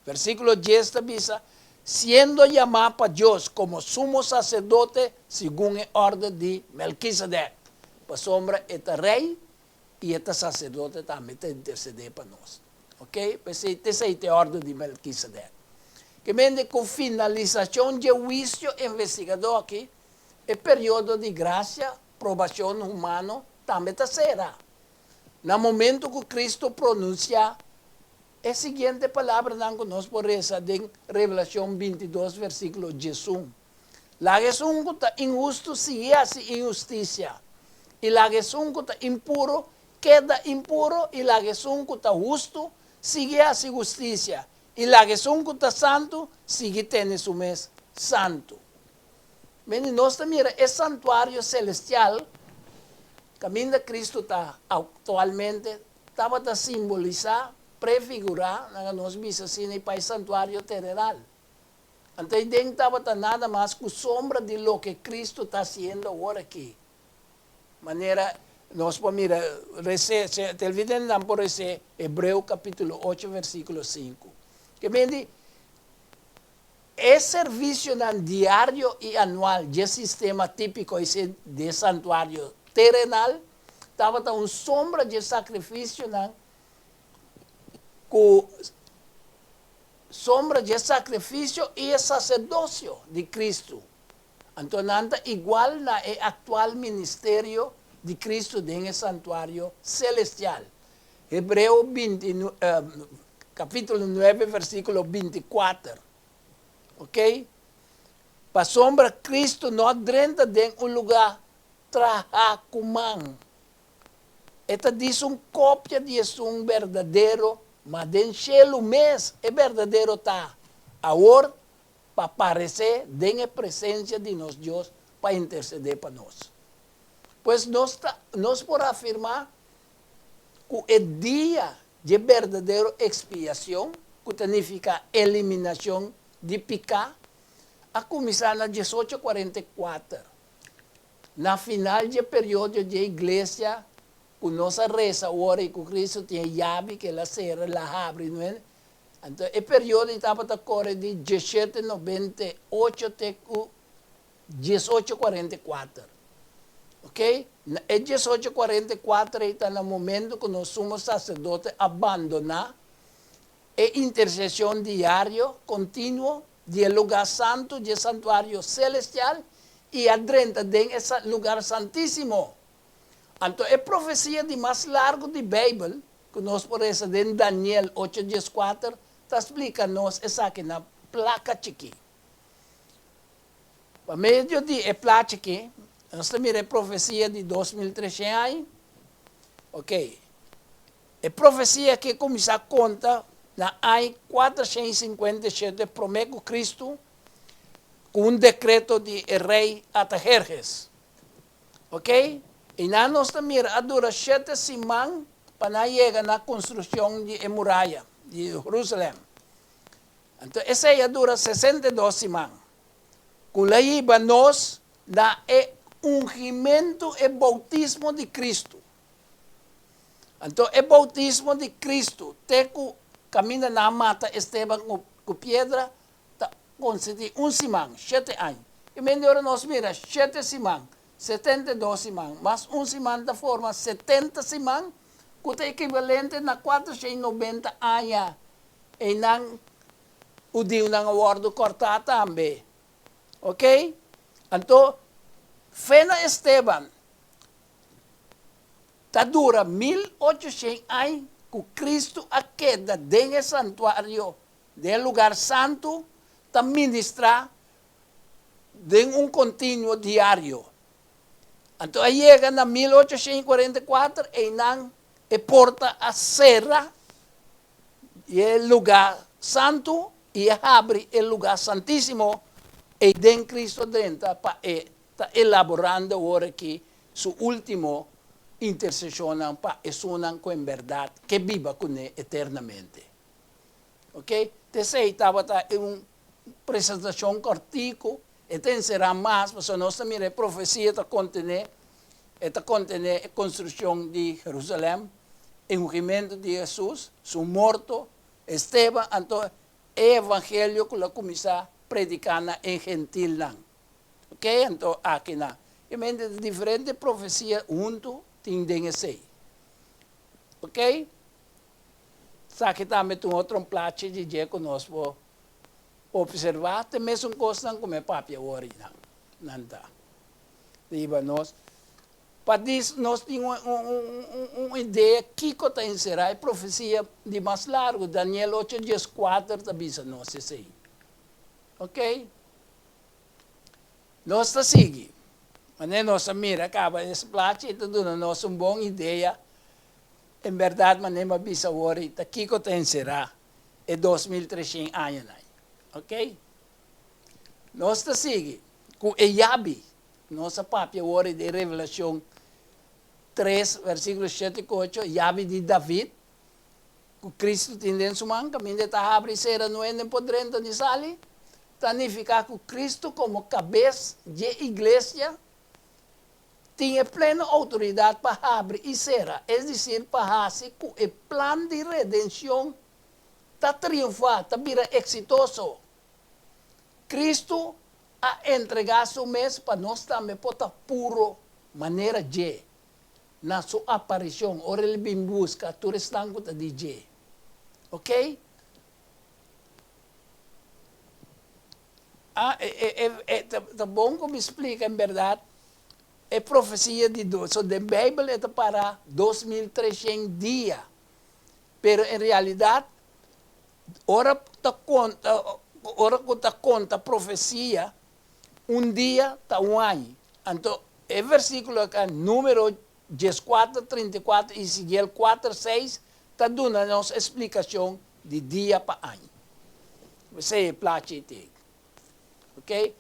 Versículo 10 ta bisa, Siendo yamá pa Dios como sumo sacerdote segun e orde di Melquisedec. Pasobra e ta rey i e ta sacerdote tambe ta intercedé pa nos. Ok? P'esei, t'esei ta e orde di Melquisedec. Ke mende ku finalisacion dje huicio investigadó aki, e periodo di gracia, probacion humano, tambe ta sera. Na momento ku Kristu pronunsiá e siguiente palabranan ku nos por resa den Revelashon bintidos versíkulo diesun, Laga esun ku ta inhustu sigui hasi inhustisia, i laga esun ku ta impuru keda impuru, i laga esun ku ta hustu sigui hasi hustisia, i laga esun ku ta santu sigui tene su mes santu. Mende nos ta mira e santuario selestial kaminda Kristu ta aktualmente tabata simbolisá, prefigurá, laga nos bisa asina, pa e santuario terenal. Anto ei den tabata nada mas ku sombra di loke Kristu ta hasiendo awor aki. Manera nos por mira, res'é, televidentenan por res'é Hebreo kapítulo ocho versíkulo sinku. Ke mende e servisionan diario i anual dje sistema típiko esei di e santuario terenal tabata un sombra dje sakrifisionan ku sombra dje sakrifisio i e saserdosio di Kristu. Anto nan ta igual na e aktual ministerio di Kristu den e santuario selestial. Hebreo binti kapítulo nuebe versíkulo binti kuater. Oke? Pasobra Kristu no a drenta den un lugá trahá ku man. E ta dis un kopia di esun berdadero, ma den shelu mes e berdadero ta, awor pa paresé den e presensia di nos Dios pa intersedé pa nos. Pues nos ta nos por afirmá ku e dia dje berdadero ekspiashon, ku ta nifiká eliminashon di piká, a kuminsá na diesocho kuarenta i kuater. Na final dje periodo dje iglesia ku nos a resa ora i ku Cristo tin e yabi ku el a sera el a habri no anto e periodo ei tabata kore di dieshete nobenta i ocho te ku diesocho kuarenta i kuater ok na e diesocho kuarenta i kuater ei ta na momento ku nos sumo saserdote a bandoná e interseshon diario kontinuo di e lugá santu dje santuario selestial i a drenta den e lugar santísimo. Anto e profesia di mas largu di Beibel, ku nos por resa den Daniel ocho dieskuater, ta splika nos esaki na plaka chikí. Pa medio di e plachi akí, nos ta mira e profesia di 2300 aña. Oké, E profesia aki a kuminsá konta na aña 457 promé ku Kristu ku un dekreto di e rei Artaherhes. Oke, i nan nos ta mira a dura shete siman pa nan yega na konstrukshon di e muraya di Jerusalèm. Anto esei a dura 62 siman, ku lo hiba nos na e ungimentu, e boutismo di Kristu. Anto e boutismo di Kristu te ku kaminda nan a mata Esteban ku piedra ta konsistí un siman, shete aña. I mende ora nos mira shete siman, 72 siman, mas un siman ta forma 70 siman ku ta ekivalente na 490 aña. Einan hudiunan a wòrdu kòrtá tambe. Oke? Anto fe na Esteban Ta dura 1800 añ ku Kristu a keda den e santuario, den e lugar santu, ta ministrá den un kontinuo diario. Anto a yega na 1844, einan e porta a sera di e lugar santu i a habri e lugar santísimo, eiden Kristu a drenta pa e ta elaborando awor aki su último interseshonnan pa esunnan ku en bèrdat ke biba kuné eternamente. Oke, t'esei tabata un presentashon kòrtiku, e ta enserá mas, pasobra nos ta mira e profesia ta kontené, e ta kontené e konstrukshon di Jerusalèm, e ungimentu di Hesus, su morto, Esteban, anto e evangelio ku lo a kuminsá prediká na e gentilnan. Ok, anto aki na e mente ta diferente profesia huntu tin den esei. Ok, esaki tambe ta un otro plachi di dje ku nos por observa, ta e mesun kosnan ku mi a papia awor ei nan, nan ta riba nos. Pa dis nos tin un idea kiko ta enserá e profesia di mas largu, Daniel ocho dieskuater ta bisa nos esei. Oke. Nos ta sigui. Manera nos a mira kaba es plachi ta duna nos un bon idea en bèrdat manera mi a bisa awor ta kiko ta enserá e 2300 añanan. Oke. Nos ta sigui ku e yabi. Nos a papia awor di Revelacion tres, versiculo shete cu ocho, yabi di David, cu Cristo tin den su man, caminda e ta habri cera no hende por drenta ni sali, ta nifica cu Cristo como cabes dje iglesia tin e pleno autoridad pa habri y cera, es decir, pa haci cu e plan di redencion ta triunfa, ta bira exitoso. Cristo a entregá su mes pa nos tambe por ta puro manera dje na su aparicion ora el bin busca tur esnan cu ta di dje. Ok? A, e, e, e, e, ta, ta bon cu mi splica en berdad e profecia di dos, so den Bijbel e ta para 2300 dia, pero en realidad Ora ta konta, ora ku ta konta profesia, un dia ta un aña. Anto e versíkulo aka, Número dieskuater, 34 i Ezekiel kuater, seis, ta duna nos e splikashon di dia pa aña. Esei e plachi ei tin. Oke?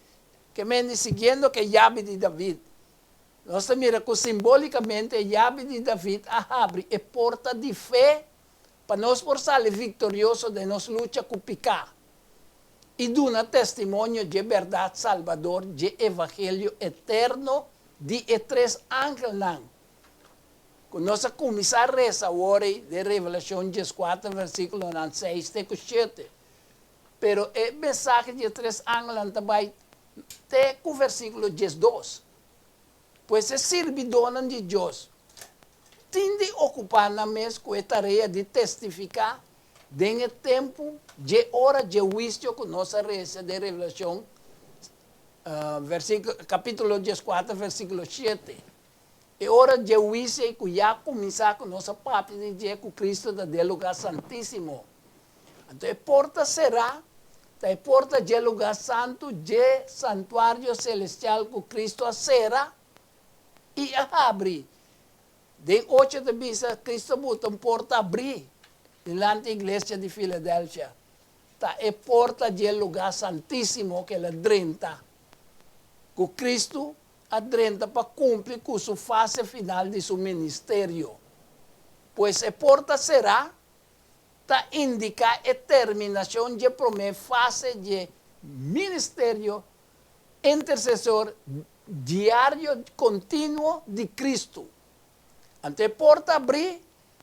Ke men di siguiendo ku e yabi di David, nos ta mira ku simbólikamente e yabi di David a habri e porta di fe pa nos por sali viktorioso den nos lucha ku piká i duna testimonio dje bèrdat salbador dje evangelio eterno di e tres angelnan ku nos a kuminsá resa awor ei den Revelashon dieskuater versíkulonan seis te ku shete. Pero e mensahe dje tres angelnan ta bai te ku versíkulo diesdos. Pues e sirbidónan di Dios tin di okupá nan mes ku e tarea di testifiká den e tempu dje ora dje huisio ku nos a resa den Revelashon kapítulo dieskuater versíkulo shete. E ora dje huisio ei ku ya kuminsá ku nos a papia di dje ku Kristu ta den lugá santísimo. Anto e porta será ta e porta dje lugá santu dje santuario selestial ku Kristu a sera i a habri. Den ocho ta bisa Kristu a buta un porta abrí dilanti iglesia di Filadelfia. Ta e porta dje lugá santísimo ku el a drenta, ku Kristu a drenta pa kumpli ku su fase final di su ministerio. Pues e porta será ta indiká e terminashon dje promé fase dje ministerio intersesor diario kontinuo di Kristu. Anto e porta abrí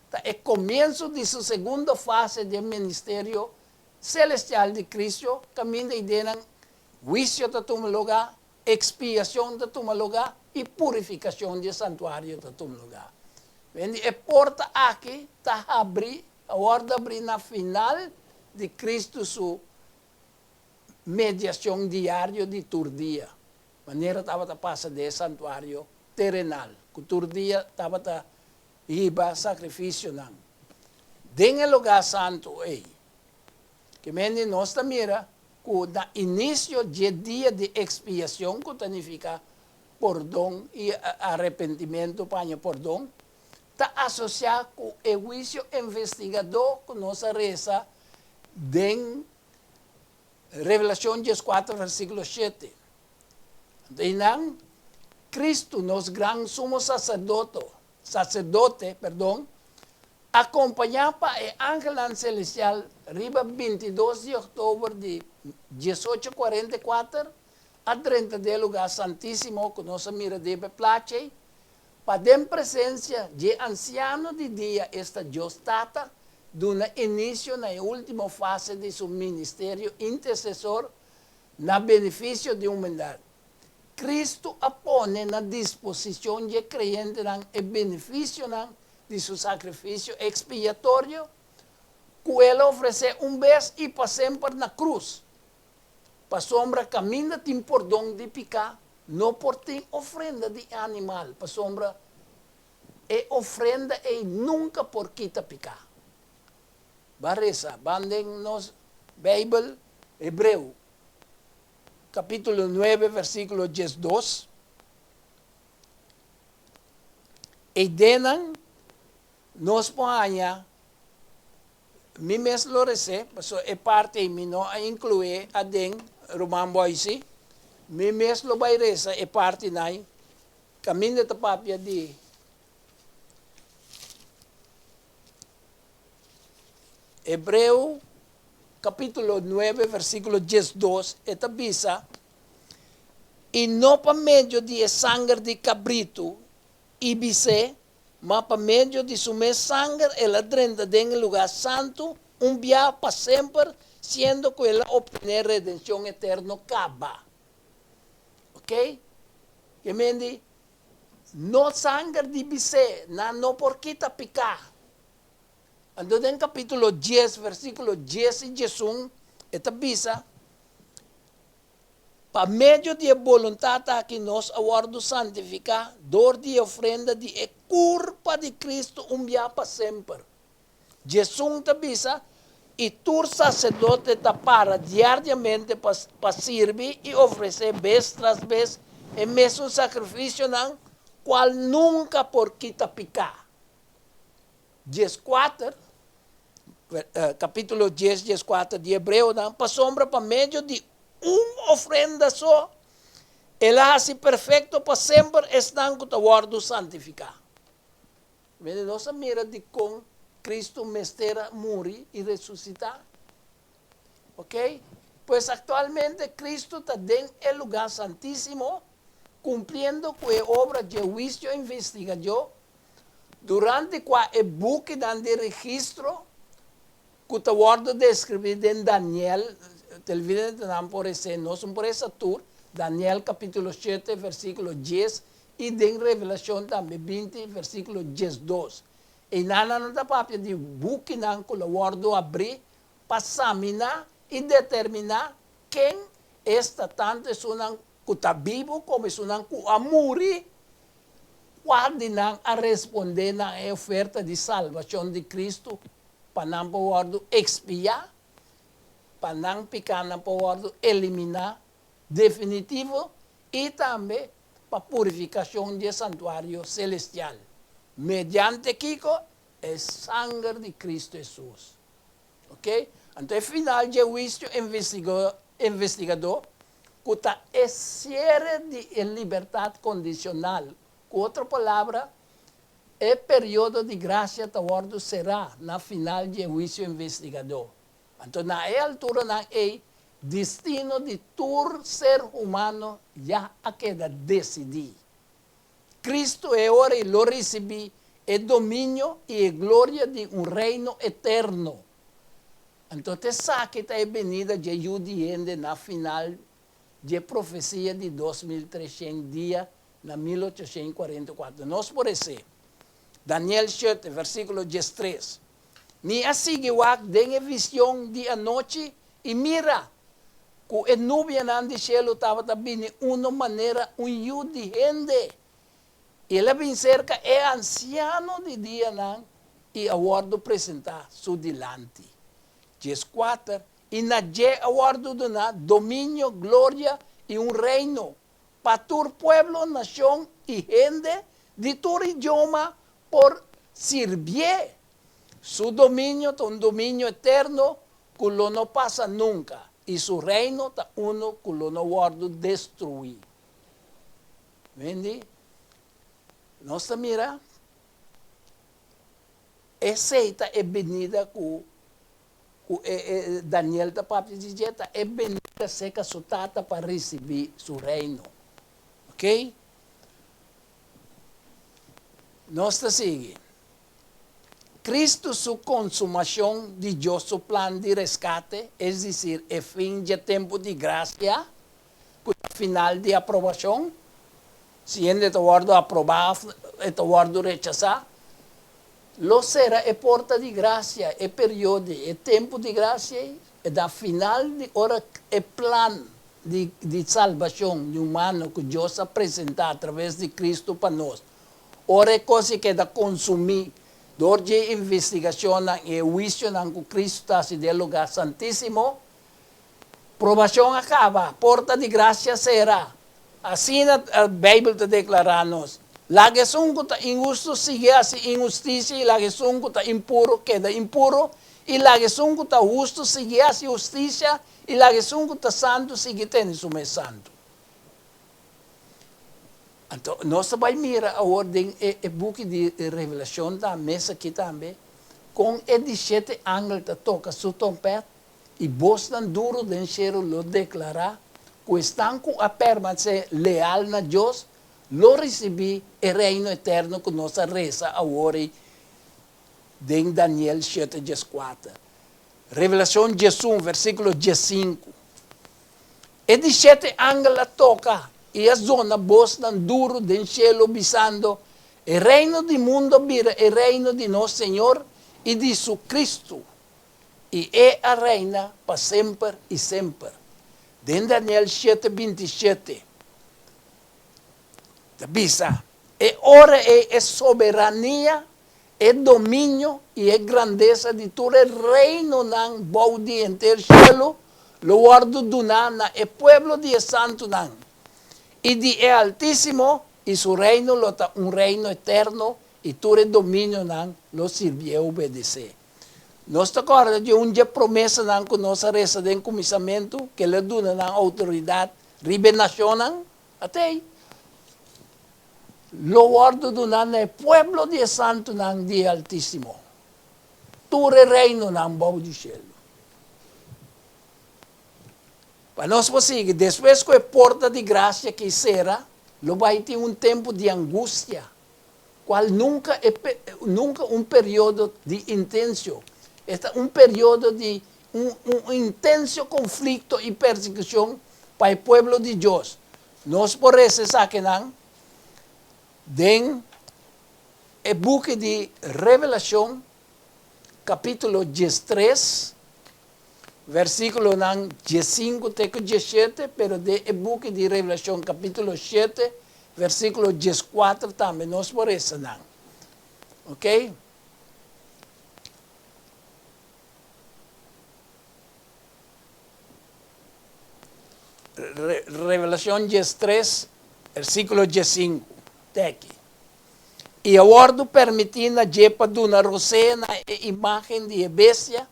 ta e komienso di su segundo fase dje ministerio selestial di Kristu kaminda idenan huisio ta tuma lugá, ekspiashon ta tuma lugá i purifikashon dje santuario ta tuma lugá. Wende e porta aki ta habrí, a wòrdu habrí na final di Kristu su mediashon diario di tur dia, manera tabata pasa den e santuario terenal, ku tur dia tabata hiba sakrifisionan den e lugá santu ei. Ke mende nos ta mira ku na inisio dje dia di ekspiashon, ku ta nifiká pordon i arepentimentu pa haña pordon, ta asosiá ku e huisio investigadó ku nos a resa den Revelashon dieskuater versíkulo shete. Anto einan, Kristu, nos Gran Sumo Saserdoto, Saserdote, perdon, Akompañá pa e angelnan selestial riba 22 di òktober di 1844 a drenta den e lugá santísimo ku nos a mira den e plachi ei, pa den presensia dje ansiano di dia, esta Dios Tata, duna inisio na e último fase di su ministerio intersesor na benefisio di humandat. Kristu a pone na disposishon dje kreyentenan e benefisionan di su sakrifisio ekspiatorio ku el a ofresé un bes i pa semper na krus. Pasobra kaminda tin pordon di piká, no por tin ofrenda di animal, pasobra. E ofrenda ei nunka por kita piká. Ban resa, ban den nos Beibel Hebreo, kapítulo nuebe, versíkulo diesdos. Ei denan nos por haña, mi mes lo res'é, pasobra e parti ei mi no a inklué aden, ruman Boyce, mi mes lo bai resa e partinan ei. Kaminda ta papia di Hebreo kapítulo nuebe versíkulo diesdos e ta bisa, I no pa medio di e sanger di kabritu i bisé, ma pa medio di su mes sanger el a drenta den e lugá santu un bia pa semper, siendo ku el a optené redenshon eterno kaba. Ok? Ke men di, No sanger di bisé, nan no por kita piká. Anto den kapítulo dies, versíkulo dies i diesun, e ta bisa, Pa medio di e boluntat aki nos a wòrdu santifiká dor di e ofrenda di e kurpa di Kristu un bia pa semper. Djesun ta bisa, I tur saserdote ta para diariamente pa pa sirbi i ofresé bes tras bes e mesun sakrifisionan, kual nunka por kita piká. Dieskuater, kapítulo dies, dieskuater di Hebreonan, Pasobra pa medio di un ofrenda so, el a hasi perfekto pa semper esnan ku ta wòrdu santifiká. Mende nos a mira dikon Kristu mester a muri i resusitá. Ok? Pues aktualmente Kristu ta den e lugá santísimo kumpliendo ku e obra dje huisio investigadió, durante kua e bukinan di registro ku ta wòrdu deskribí den Daniel, televidentenan por esei, nos no por esa tur, Daniel kapítulo shete versíkulo dies i den Revelashon tambe binti versíkulo diesdos. Einan nan ta papia di bukinan ku lo wòrdu abrí pa saminá i determiná ken esta tantu esunnan ku ta bibu komo esunnan ku a muri. Kua di nan a respondé na e oferta di salbashon di Kristu pa nan por wòrdu ekspiá, pa nan pikánan por wòrdu eliminá definitivo i tambe pa purifikashon di e santuario selestial, mediante kiko? E sanger di Kristu Hesus. Oke? Anto e final dje huisio investigadó ku ta e siere di e libertat kondishonal, ku otro palabra, e periodo di grasia ta wòrdu será na final di e huisio investigadó. Anto na e alturanan ei, destino di tur ser humano ya a keda desidí. Cristo e ora ei lo ricibí e dominio i e gloria di un reino eterno. Anto t'esaki ta e benida dje Yu di hende na final dje profecia di 2300 dia na 1844. Nos por esé. Daniel shete, versículo diestres. Mi a sigui wak den e vision di anochi, i mira, ku e nubianan di shelu tabata bini uno manera un yu di hende. I el a bin serka e ansiano di dianan i a wòrdu presentá su dilanti. Dieskuater, I na dje a wòrdu duná dominio, gloria i un reino, pa tur pueblo, nashon i hende di tur idioma por sirbié. Su dominio ta un dominio eterno ku lo no pasa nunka, i su reino ta unu ku lo no wòrdu destruí. Wendy, Nos ta mira esei ta e benida ku ku e e Daniel ta papia di dje, ta e benida serka su tata pa risibí su reino. Oke? Nos ta sigui. Cristo su consumacion di Dios su plan di rescate, es decir, e fin dje tempu di gracia, cu ta final di aprobacion, si hende ta wordo aproba of e ta wordo rechasa, lo cera e porta di gracia, e periode, e tempu di gracia ei, e ta final di ora e plan di di salbacion di humano cu Dios a presenta a traves di Cristo pa nos. Ora e kos ei keda konsumí dor dje investigashonnan i e huisionan ku Kristu ta hasi den lugá santísimo, probashon a kaba, porta di grasia sera. Asina Beibel ta deklará nos, Laga esun ku ta inhustu sigui hasi inhustisia i laga esun ku ta impuru keda impuru, i laga esun ku ta hustu sigui hasi hustisia i laga esun ku ta santu sigui tene su mes santu. Anto nos ta bai mira awor den e buki di Revelashon ta mes aki tambe kon e di shete angel ta toka su trompèt i bosnan duru den shelu lo deklará ku esnan ku a permanesé leal na Dios lo risibí e Reino eterno ku nos a resa awor ei den Daniel shete dieskuater. Revelashon diesun, versíkulo diesinku. E di shete angel a toka i a zona bosnan duru den shelu bisando, E reino di mundo a bira e reino di nos Señor i di su Cristo, i e a reina pa semper i semper. Den Daniel shete 27 ta bisa, E ora ei e soberania, e dominio i e grandesa di tur e reinonan bou di henter shelu lo wòrdu duná na e pueblo di e santunan i di e Altísimo, i su reino lo ta un reino eterno i tur e dominionan lo sirbié obedesé. Nos ta kòrda di un dje promesanan ku nos a resa den kuminsamentu, ku el a duna nan outoridat riba e nashonnan? Atei, lo wòrdu duná na e pueblo di e santunan di e Altísimo, tur e reinonan bou di shelu. Pa nos por sigui, despues ku e porta di grasia aki sera, lo bai tin un tempu di angustia, kual nunka e nunka un periodo di intensio, esta un periodo di un un intensio konflikto i persekushon pa e pueblo di Dios. Nos por resa esakinan den e buki di Revelashon, kapítulo diestres, versíkulonan diesinku te ku diesshete, pero den e buki di Revelashon kapítulo shete, versíkulo dieskuater tambe nos por resa nan. Oke? Revelashon diestres, versíkulo diesinku te aki. I a wòrdu permití na dje pa duna rosea na e imágen di e bestia,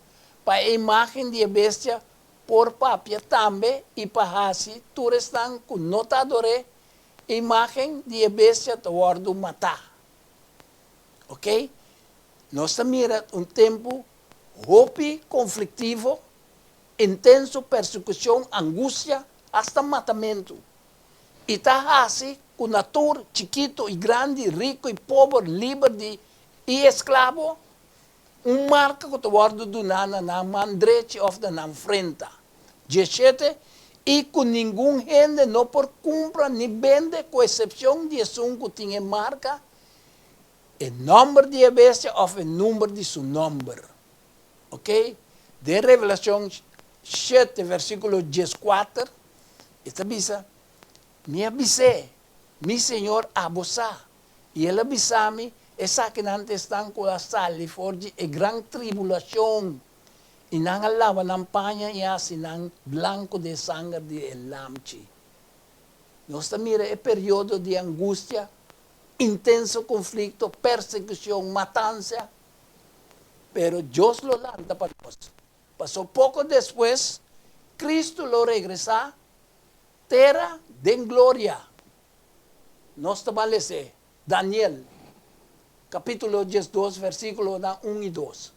pa e imágen di e bestia por papia tambe i pa hasi tur esnan ku no ta ador'é e imágen di e bestia ta wòrdu matá. Oke, nos ta mira un tempu hopi konfliktivo, intenso persekushon, angustia, asta matamentu. I ta hasi ku na tur, chikitu i grandi, riku i pober, liber di i esklabo, Un marka ku ta wòrdu duná na nan man drechi òf na nan frenta. Diesshete, I ku ningun hende no por kumpra ni bende ku esepshon di esun ku tin e marka, e nòmber di e bestia òf e number di su nòmber. Oke? Den Revelashon shete versíkulo dieskuater e ta bisa, Mi a bis'é, Mi Señor, abo sa. I el a bisa mi, Esakinan ta esnan ku a sali for di e gran tribulashon, i nan a laba nan paña i a hasi nan blanku den sanger di e Lamchi. Nos ta mira e periodo di angustia, intenso konflikto, persekushon, matansa, pero Dios lo lanta pa nos. Pasobra poko despues, Kristu lo regresá tera den gloria. Nos ta ban les'é Daniel, capítulo 12, versículonan un i dos.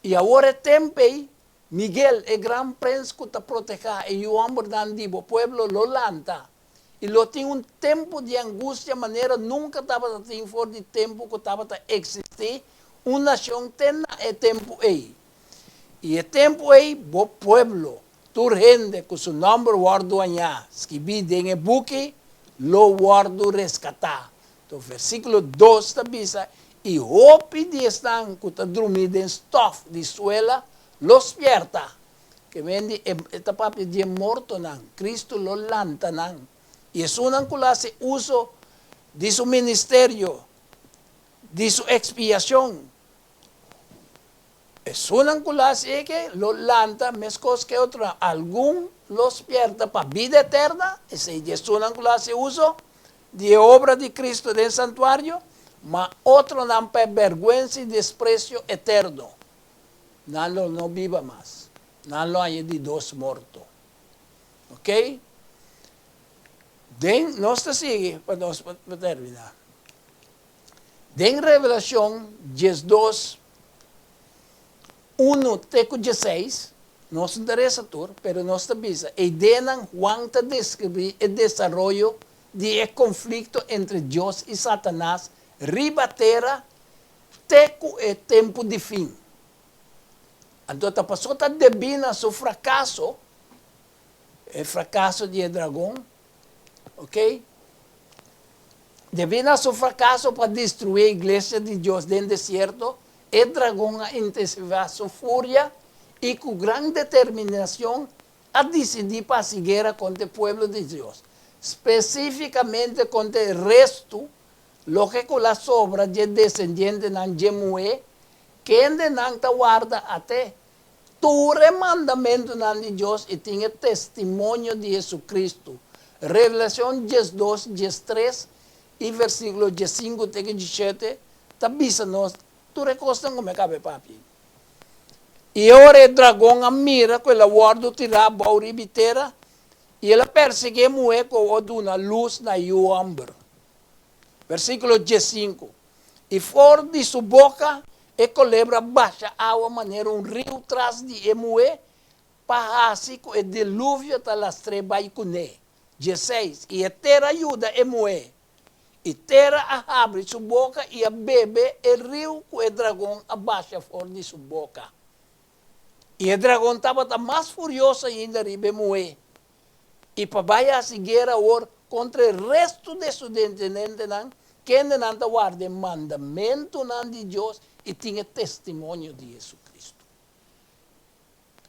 I awor e temp ei, Miguel, e gran prens cu ta protehá e yu hombernan di bo pueblo, lo lanta, i lo tin un tempu di angustia manera nunca tabata tin for di tempu cu tabata existí un nacion te na e tempu ei. I e tempu ei bo pueblo, Tur hende ku su nòmber wòrdu hañá skibí den e buki lo wòrdu reskatá. To versíkulo dos ta bisa, I hopi di esnan ku ta drumí den stòf di suela lo spièrta. Ke men di e ta papia di e mortonan, Kristu lo lanta nan. I esunnan ku lo hasi uso di su ministerio. Di su ekspiashon. Esunnan ku lo hasi eke lo lanta meskos ku e otronan. Algun lo spierta pa bida eterna, esei di esunnan ku lo hasi uso di e obra di Cristo den santuario, ma otronan pa e bèrgwensa i despresio eterno. Nan lo no biba mas. Nan lo haña di dos morto. Ok? Den, nos ta sigui pa nos pa terminá. Den Revelashon 12, 1 te ku 16, nos no ta resa tur, pero nos ta bisa, eidenan Juan ta deskribí e desaroyo di e konflikto entre Dios i Satanas riba tera te ku e tempu di fin. Anto ta pasó ta debí na su frakaso, e frakaso di e dragon, ok? Debí na su frakaso pa destruí e iglesia di Dios den desierto, e dragon a intensivá su furia i ku gran determinashon a disidí pa hasi guera kontra e pueblo di Dios, spesífikamente kontra e restu, loke ku la sobra dje desendientenan dje muhé, kende nan ta warda ate tur e mandamentunan di Dios i tin e testimonio di Jesucristo. Revelacion 12, 13 i versiculo 15 te ku 17 ta bisa nos tur e kosnan ku mi a kaba e papia. I ora e dragon a mira ku el a wòrdu tirá abou riba e tera, i el a persiguí e muhé ku a duna lus na yu hòmber. Versíkulo 15, I for di su boka e kolebra basha awa manera un riu tras di e muhé pa hasi ku e diluvio ta lastr'é bai kuné. 16, I e tera a yuda e muhé. I tera a habri su boka i a bebe e riu ku e dragon a basha for di su boka. I e dragon tabata mas furioso ainda riba e muhé, i pa bai hasi guera awor kontra e restu di e su dentenentenan, kendenan ta warda e mandamentunan di Dios i tin e testimonio di Jesucristo.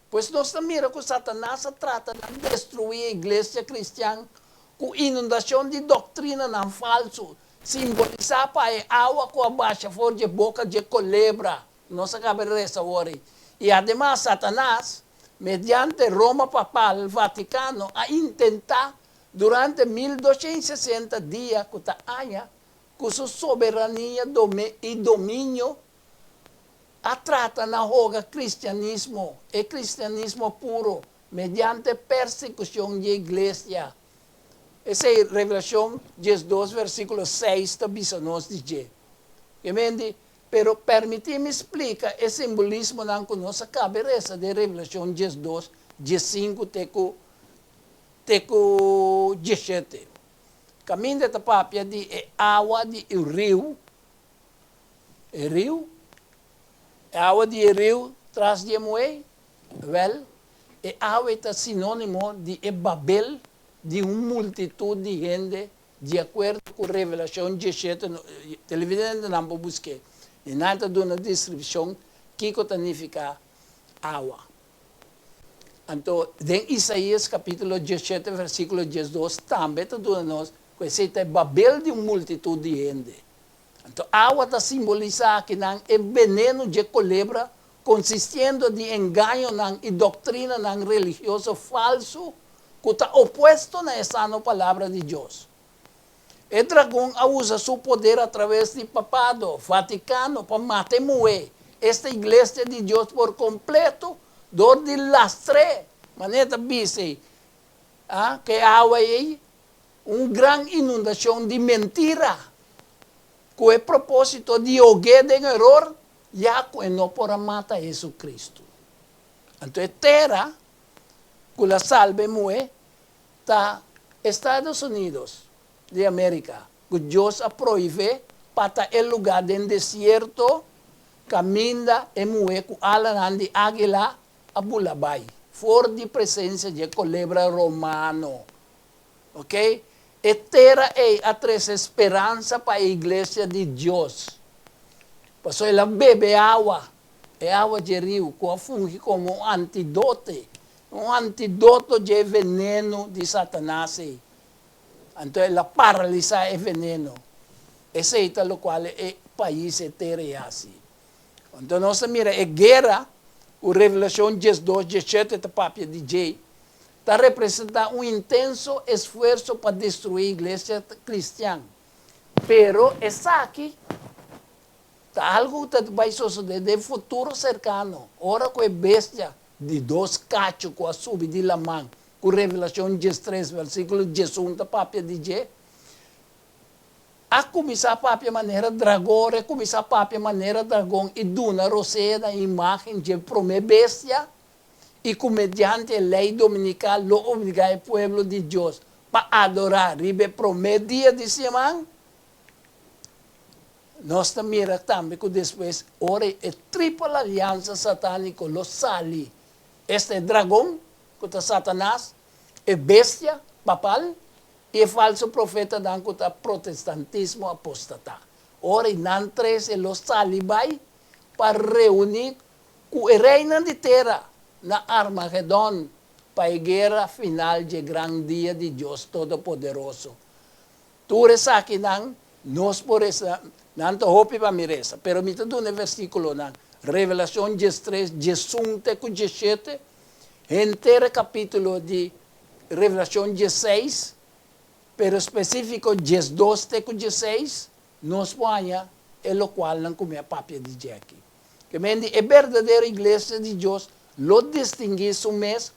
Pues nos ta mira ku Satanas a trata na destruí e iglesia kristian ku inundashon di doktrinanan falsu, simbolisá pa e awa ku a basha for dje boka dje kolebra. Nos a kaba di resa awor ei. I ademas Satanas, mediante Roma Papal, Vatikano, a intentá durante 1260 dia ku ta aña ku su soberania i dominio a trata na hoga kristianismo, e kristianismo puro, mediante persekushon di e iglesia. Esei Revelashon 12 versíkulo 6 ta bisa nos di dje. Gemendi, Pero permití mi splika e simbolismonan ku nos a kaba resa den Revelashon 12, 15 te ku te ku 17. Kaminda ta papia di e awa di e riu, E riu? E awa di e riu tras di e muhé? Wèl, e awa ei ta sinónimo di e Babel di un multitut di hende di akuerdo ku Revelashon 17. Televidentenan por busk'é i nan ta duna deskripshon kiko ta nifiká awa. Anto, den Isaías kapítulo 17 versíkulo 12 tambe ta duna nos ku esei ta e Babel di un multitut di hende. Anto awa ta simbolisá akinan e veneno dje kolebra, konsistiendo di engañonan i doktrinanan religioso falsu ku ta opuesto na e sano Palabra di Dios. E dragon a usa su poder atraves di papado, Vatikano, pa mata e muhé, esta Iglesia di Dios por kompleto, dor di lastr'é, manera ta bisa ei, ku e awa ei Un gran inundashon di mentira ku e propósito di hog'é den eror ya ku e no por a mata Jesucristo. Anto e tera ku la salba e muhé ta Estados Unidos di Amerika, ku Dios a prohibé pa ta e lugá den desierto kaminda e muhé ku alanan di águila a bula bai for di presensia dje kolebra romano. Ok, e tera ei a trese speransa pa e iglesia di Dios. Pasobra el a bebe awa, e awa dje riu, ku a fungi komo un antidote, un antidoto dje veneno di Satanas ei. Anto el a paralisá e veneno. Esei ta lokual e. pais e tera ei hasi. Anto nos ta mira e guera ku Revelashon 12, 17 ta papia di dje, ta representá un intenso esfuerso pa destruí iglesia kristian. Pero esaki ta algu ku ta bai sosodé den futuro serkano, ora ku e bestia di dos kachu ku a subi di laman, ku Revelashon 13 versíkulo 11 ta papia di dje, a kuminsá papia manera dragon, rekuminsá papia manera dragon i duna rosea na imágen dje promé bestia, i ku mediante e lei dominikal lo obligá e pueblo di Dios pa adorá riba e promé dia di siman. Nos ta mira tambe ku despues ora e tripel aliansa satániko lo sali, esta e dragon, ku ta Satanas, e bestia papal, i e falso profetanan ku ta protestantismo apóstata. Ora i nan tres e lo sali bai pa reuní ku e reinan di tera na Armagedon pa e guera final dje gran dia di Dios Todopoderoso. Tur esakinan nos por resa, nan ta hopi pa mi resa, pero mi ta duna e versíkulonan, Revelashon 13, 11 te ku 17, henter e kapítulo di Revelashon 16, pero spesífiko 12 te ku 16, nos por haña e lokualnan ku mi a papia di dje aki. Ke men di e berdadero iglesia di Dios lo distinguí su mes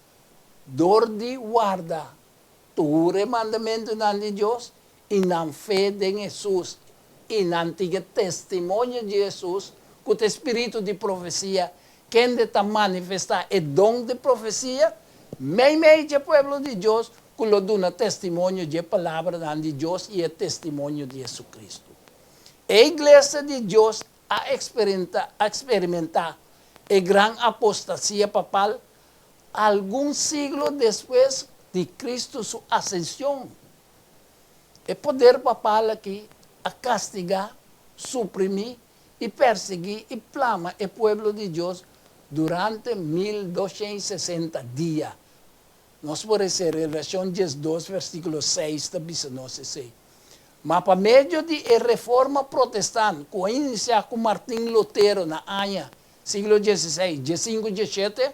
dor di warda tur e mandamentunan di Dios i nan fe den Hesus i nan tin e testimonio di Hesus ku ta e spiritu di profesia kende ta manifestá e don di profesia meimei dje pueblo di Dios ku lo duna testimonio dje palabranan di Dios i e testimonio di Hesukristu. E iglesia di Dios a eksperimentá e gran apostasia papal algun siglo despues di Kristu su asension. E poder papal aki a kastigá, suprimí i persiguí i plama e pueblo di Dios durante 1260 dia. Nos por hesé Revelashon 12 versíkulo 6 ta bisa nos esei. Ma pa medio di e Reforma Protestant ku a inisiá ku Martin Lutero na aña siglo 16, 15, 17,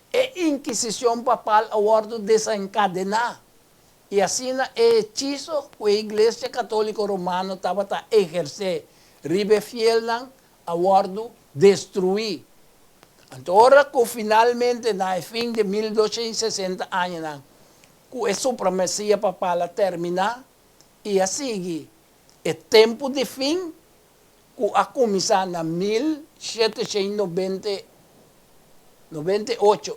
e Inkisishon papal a wòrdu desenkadená i asina e hechiso ku e Iglesia Katóliko Romano tabata ehersé riba e fielnan a wòrdu destruí. Anto ora ku finalmente na e fin di 1260 añanan ku e supremasia papal a terminá i a sigui e tempu di fin ku a kuminsá na 1798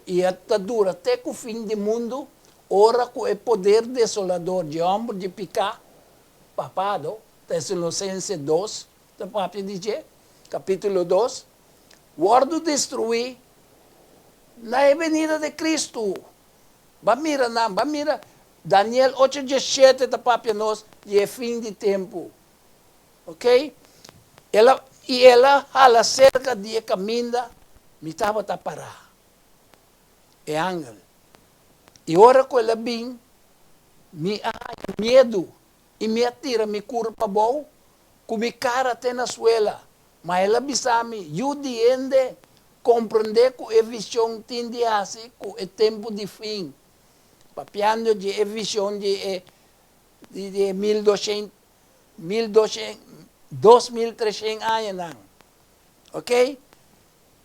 i a ta dura te ku fin di mundu, ora ku e poder desolador dje hòmber di piká, papado, Tesalosense 2 ta papia di dje, kapítulo 2, wòrdu destruí na e benida di Kristu. Ba mira nan, ba mira, Daniel 8 17 ta papia nos di e fin di tempu. Ok? El a, i el a hala serka di e kaminda mi tabata pará, e angel. I ora ku el a bin, mi a haña miedu i mi a tira mi kurpa abou ku mi kara te na suela. Ma el a bisa mi, Yu di hende, komprendé ku e vishon tin di hasi ku e tempu di fin. Papiando di e vishon di e di e 1200, 1200, 2300 añanan. Ok?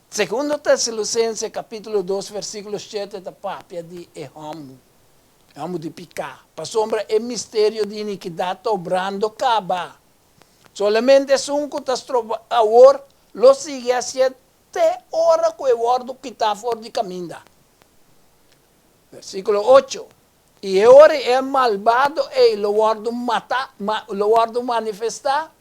Segundo Tesalonicense kapítulo 2 versíkulo 7 ta papia di e hòmber, e hòmber di piká, pasobra e misterio di inikidat ta obrando kaba. Solamente esun ku ta stroba awor lo sigui hasié te ora ku e wòrdu kitá for di kaminda. Versíkulo 8, I e ora e malbado ei lo wòrdu matá, lo wòrdu manifestá,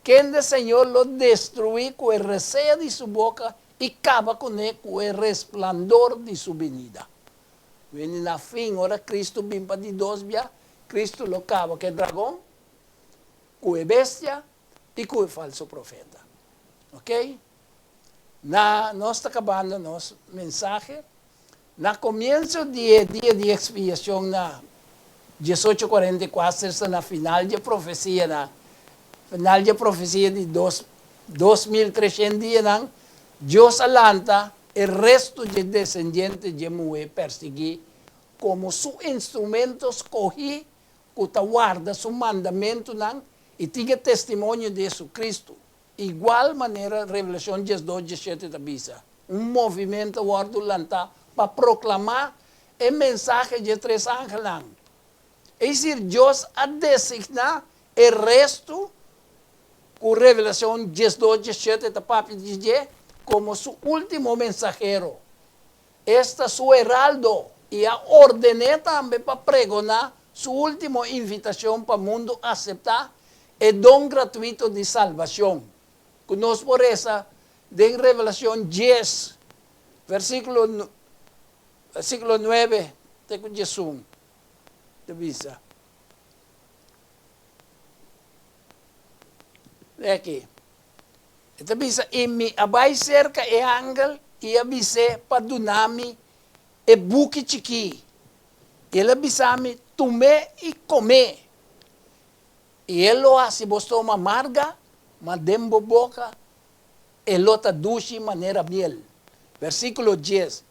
kende Señor lo destruí ku e resea di su boka i kaba kuné ku e resplandor di su binida. Wende na fin, ora Kristu bin pa di dos bia, Kristu lo kaba ku e dragon, ku e bestia i ku e falso profeta. Ok? Na nos ta kabando nos mensahe. Na komienso di e Dia di Ekspiashon na 1844, esta na final dje profesia na final dje profesia di dos 2300 dianan, Dios a lanta e restu dje desendiente dje muhé persiguí komo su instrumento skohí ku ta warda su mandamentunan i tin e testimonio di Jesucristo. Igual manera Revelashon 12, 17 ta bisa, un movimentu a wòrdu lantá pa proklamá e mensahe dje tres angelnan. Es desir, Dios a designá e restu ku Revelashon 12, 17 ta papia di dje komo su último mensahero, esta su heraldo, i a orden'é tambe pa pregoná su último invitashon pa mundu aseptá e don gratuito di salbashon, ku nos por resa den Revelashon 10, versíkulo versíkulo 9 te ku 11, ta bisa. Lei aki. E ta bisa, I mi a bai serka e angel i a bis'é pa duna mi e buki chikí. I el a bisa mi, Tum'é i kom'é, i e lo hasi bo stoma marga, ma den bo boka e lo ta dushi manera miel. Versíkulo 10,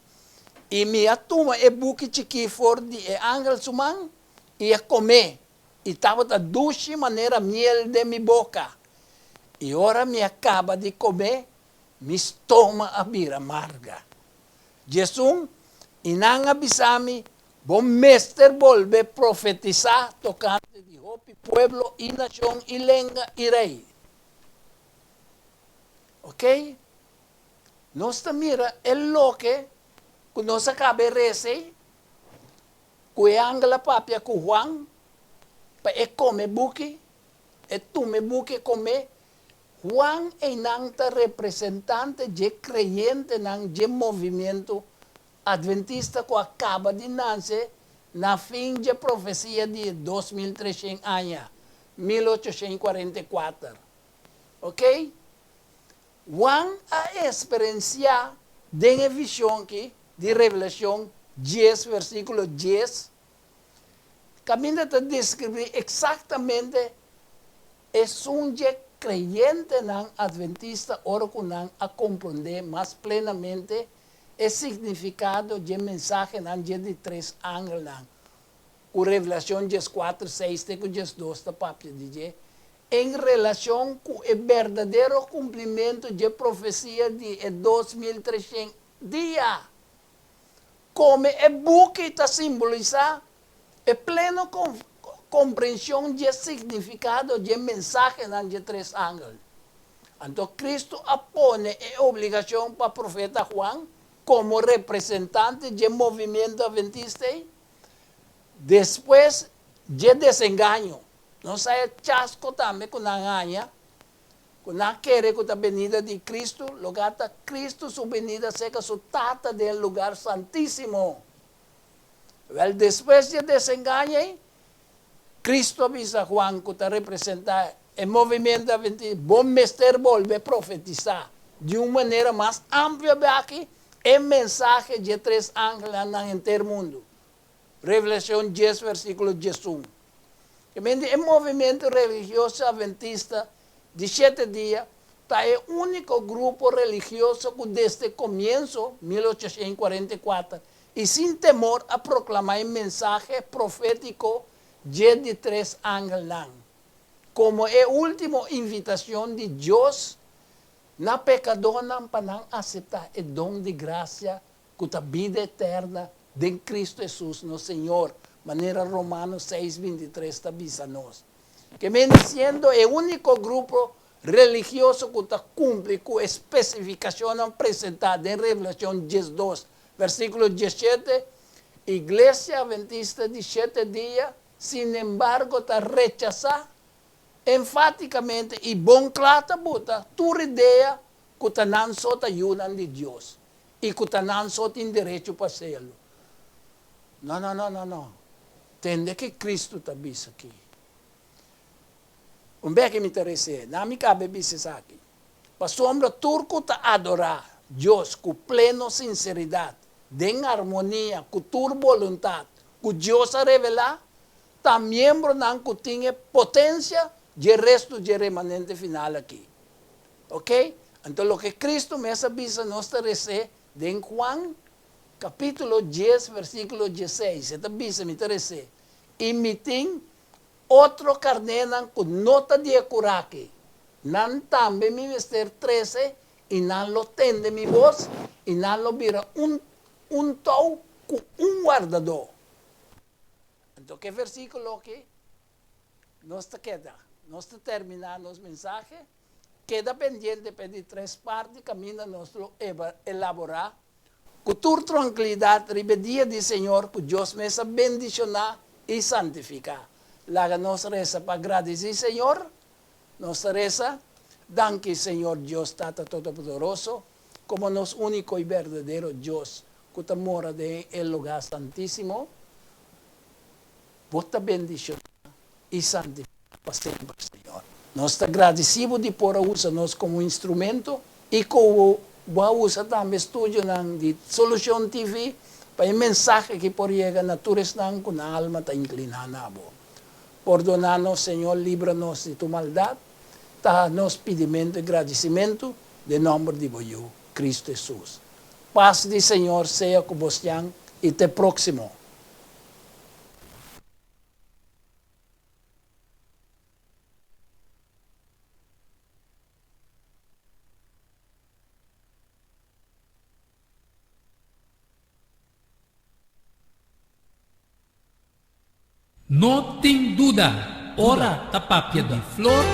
I mi a tuma e buki chikí for di e angel su man i a kom'é, i tabata dushi manera miel den mi boka. I ora mi a kaba di kome, mi stoma a bira marga. 11, I nan a bisa mi, Bo mester bolbe profetisá tokante di hopi pueblo i nashon i lenga i rei. Oké? Nos ta mira e loke ku nos a kaba e resa ei. Ku e angel a papia ku Juan pa e kome buki, e tuma e buki e kome. Juan einan ta representante dje kreyentenan dje movimiento adventista ku a kaba di nanse na fin dje profesia di e 2300 aña, 1844. Oke? Juan a eksperensiá den e vishon aki di Revelashon 10 versíkulo 10, kaminda ta deskribí eksaktamente esun dje kreyentenan adventista ora ku nan a komprondé mas plenamente e signifikado dje mensahenan dje di tres angelnan ku Revelashon 14, 6 te ku 12 ta papia di dje, en relashon ku e berdadero kumplimentu dje profesia di e 2300 dia. Kome e buki ta simbolisá e pleno komprenshon dje signifikado dje mensahenan dje tres angel. Anto Kristu a pone e obligashon pa profeta Juan komo representante dje movimiento adventista ei. Despues dje desengaño, nos a e chasko tambe ku nan haña, ku nan kere ku ta benida di Kristu, loga ta Kristu su benida serka su Tata den e lugar santísimo. Wèl, despues dje desengaño ei, Kristu a bisa Juan, ku ta representá e movimiento adventista, Bo mester bolbe profetisá di un manera mas amplio baki e mensahe dje tres angelnan na henter mundu. Revelashon 10 versíkulo 11. Kementi e movimiento religioso adventista di shete dia ta e úniko grupo religioso ku desde komienso, 1844, i sin temor a proklamá e mensahe profétiko dje di tres angelnan komo e último invitashon di Dios na pekadónan pa nan aseptá e don di grasia ku ta bida eterna den Kristu Hesus nos Señor, manera Romanos 6, 23 ta bisa nos. Ke men siendo e úniko grupo religioso ku ta kumpli ku e spesifikashonnan presentá den Revelashon 12, versíkulo 17, Iglesia Adventista di Shete Dia sinembargo ta rechasá enfátikamente i bon kla ta buta tur idea ku ta nan so ta yunan di Dios i ku ta nan so tin derecho pa selu. No, no, no, no, no. Tende ke Kristu ta bisa aki. Un bek mi ta res'é, na mi kabe bisa esaki, Pasobra tur ku ta adorá Dios ku pleno sinseridat, den armonia ku tur boluntat ku Dios a revelá, ta miembronan ku tin e potensia dje restu dje remanente final aki. Ok? Anto loke Cristo mes a bisa nos ta res'é den Juan capítulo dies versículo dieseis. E ta bisa, mi ta res'é, I mi tin otro carnénan cu no ta di e cura aki. Nan tambe mi mester trece i nan lo tende mi bos i nan lo bira un un tou cu un wardadó. Anto cu e versículo aki nos ta keda, nos ta terminá nos mensahe. Keda pendiente pa e di tres parti kaminda nos lo elaborá ku tur trankilidat riba e dia di Señor ku Dios mes a bendishoná i santifiká. Laga nos resa pa gradisí Señor. Nos ta resa, Danki, Señor Dios Tata Todopoderoso, komo nos úniko i berdadero Dios ku ta mora den e lugá santísimo. Bo ta bendishoná i santifiká pa semper, Señor. Nos ta gradisí Bo di por a usa nos komo instrumento i ku Bo a usa tambe studionan di Solucion TV pa e mensahe aki por yega na tur esnan ku nan alma ta inkliná na Bo. Pordoná nos, Señor, libra nos di tur maldat. Ta nos pidimentu i gradisimentu den nòmber di Bo Yu, Cristo Hesus. Pas di Señor sea ku bosnan i te próksimo. No tin duda, ora ta papia di flor,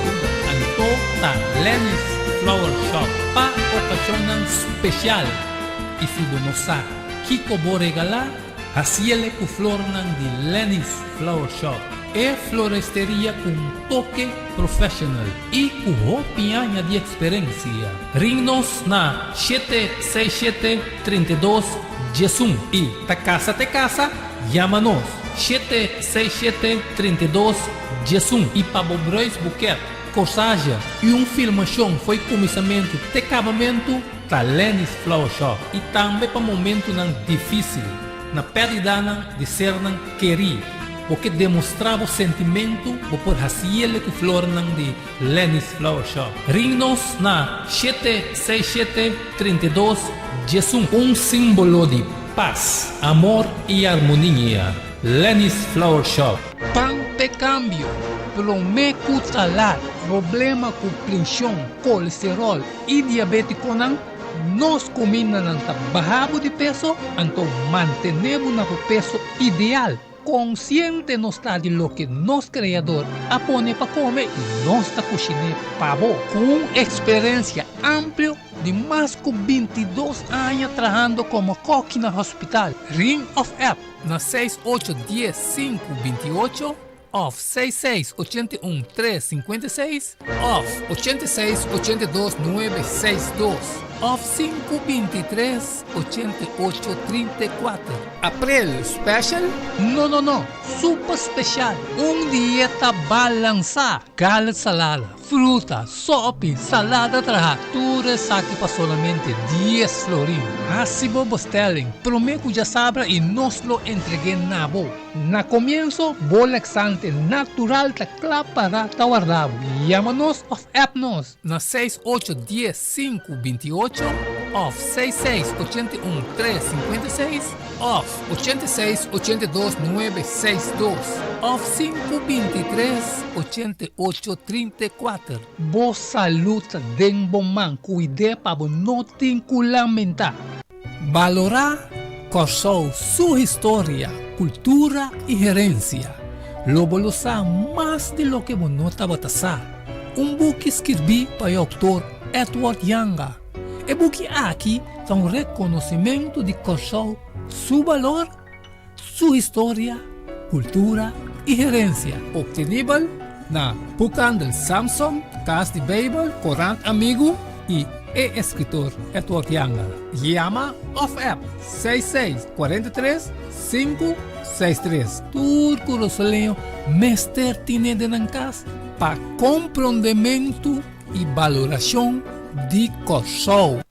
anto ta Lenny's Flower Shop pa okashonnan spesial. I si bo no sa kiko bo regalá, Haciele cu flornan di Lenny's Flower Shop, e floresteria cu un toke professional y cu hopi aña di experencia. Ring nos na shete seis shete 32 diesun y ta casa te casa, yama nos shete seis shete 32 diesun y pa bo bruis buket, corsage y un filmacion fo'i cuminsamentu te cabamentu, Ta Lenny's Flower Shop i tambe pa momentunan difísil, na pèrdidanan di sernan kerí. Bo ke demostrá bo sentimentu, bo por hasiele ku flornan di Lenny's Flower Shop. Ring nos na shete seis shete 32 diesun. Un símbolo di pas, amor i armonia. Lenny's Flower Shop. Pan p'e kambio, promé ku ta lat. Problema ku prenshon, kolesteròl i diabétikonan, nos kumindanan ta baha bo di peso, anto mantené bo na bo peso ideal. Konsiente nos ta di loke nos Kreador a pone pa kome i nos ta kushiné pa bo. Ku un eksperensia amplio di mas ku 22 aña trahando komo kòki na hospital, Ring òf app na seis ocho dies sinku binti ocho òf seis seis 81 3 56 òf 86 82 nuebe seis dos òf sinku 23 88 34. April special? No no no, super special! Un dieta balansá, galet salada, fruta, sopi, salada traha, tur esaki pa solamente dies florin. Hasi bo bestelling promé ku djasabra i nos lo entreg'é na bo. Na komienso, bo laxante natural ta kla para ta warda bo. Yama nos òf app nos na seis ocho dies sinku 28 òf seis seis 81 tres 56 òf 86 82 nuebe seis dos òf sinku 23 88 34. Bo salud ta den bo man, kuid'é pa bo no tin ku lamentá. Balorá Kòrsou su historia, kultura i herensia. Lo bo lo sa mas di loke bo no tabata sa. Un buki skirbí pa e outor Edward Janga. E buki aki ta un rekonosimentu di Kòrsou su balor, su historia, kultura i herensia. Optenibel na Boekhandel Samson, Kas di Beibel, Korant Amigu i e eskritor Edward Janga. Yama òf app 66 43 563. Tur kurasoleño mester tine den nan kas pa komprondementu i balorashon di Kòrsou.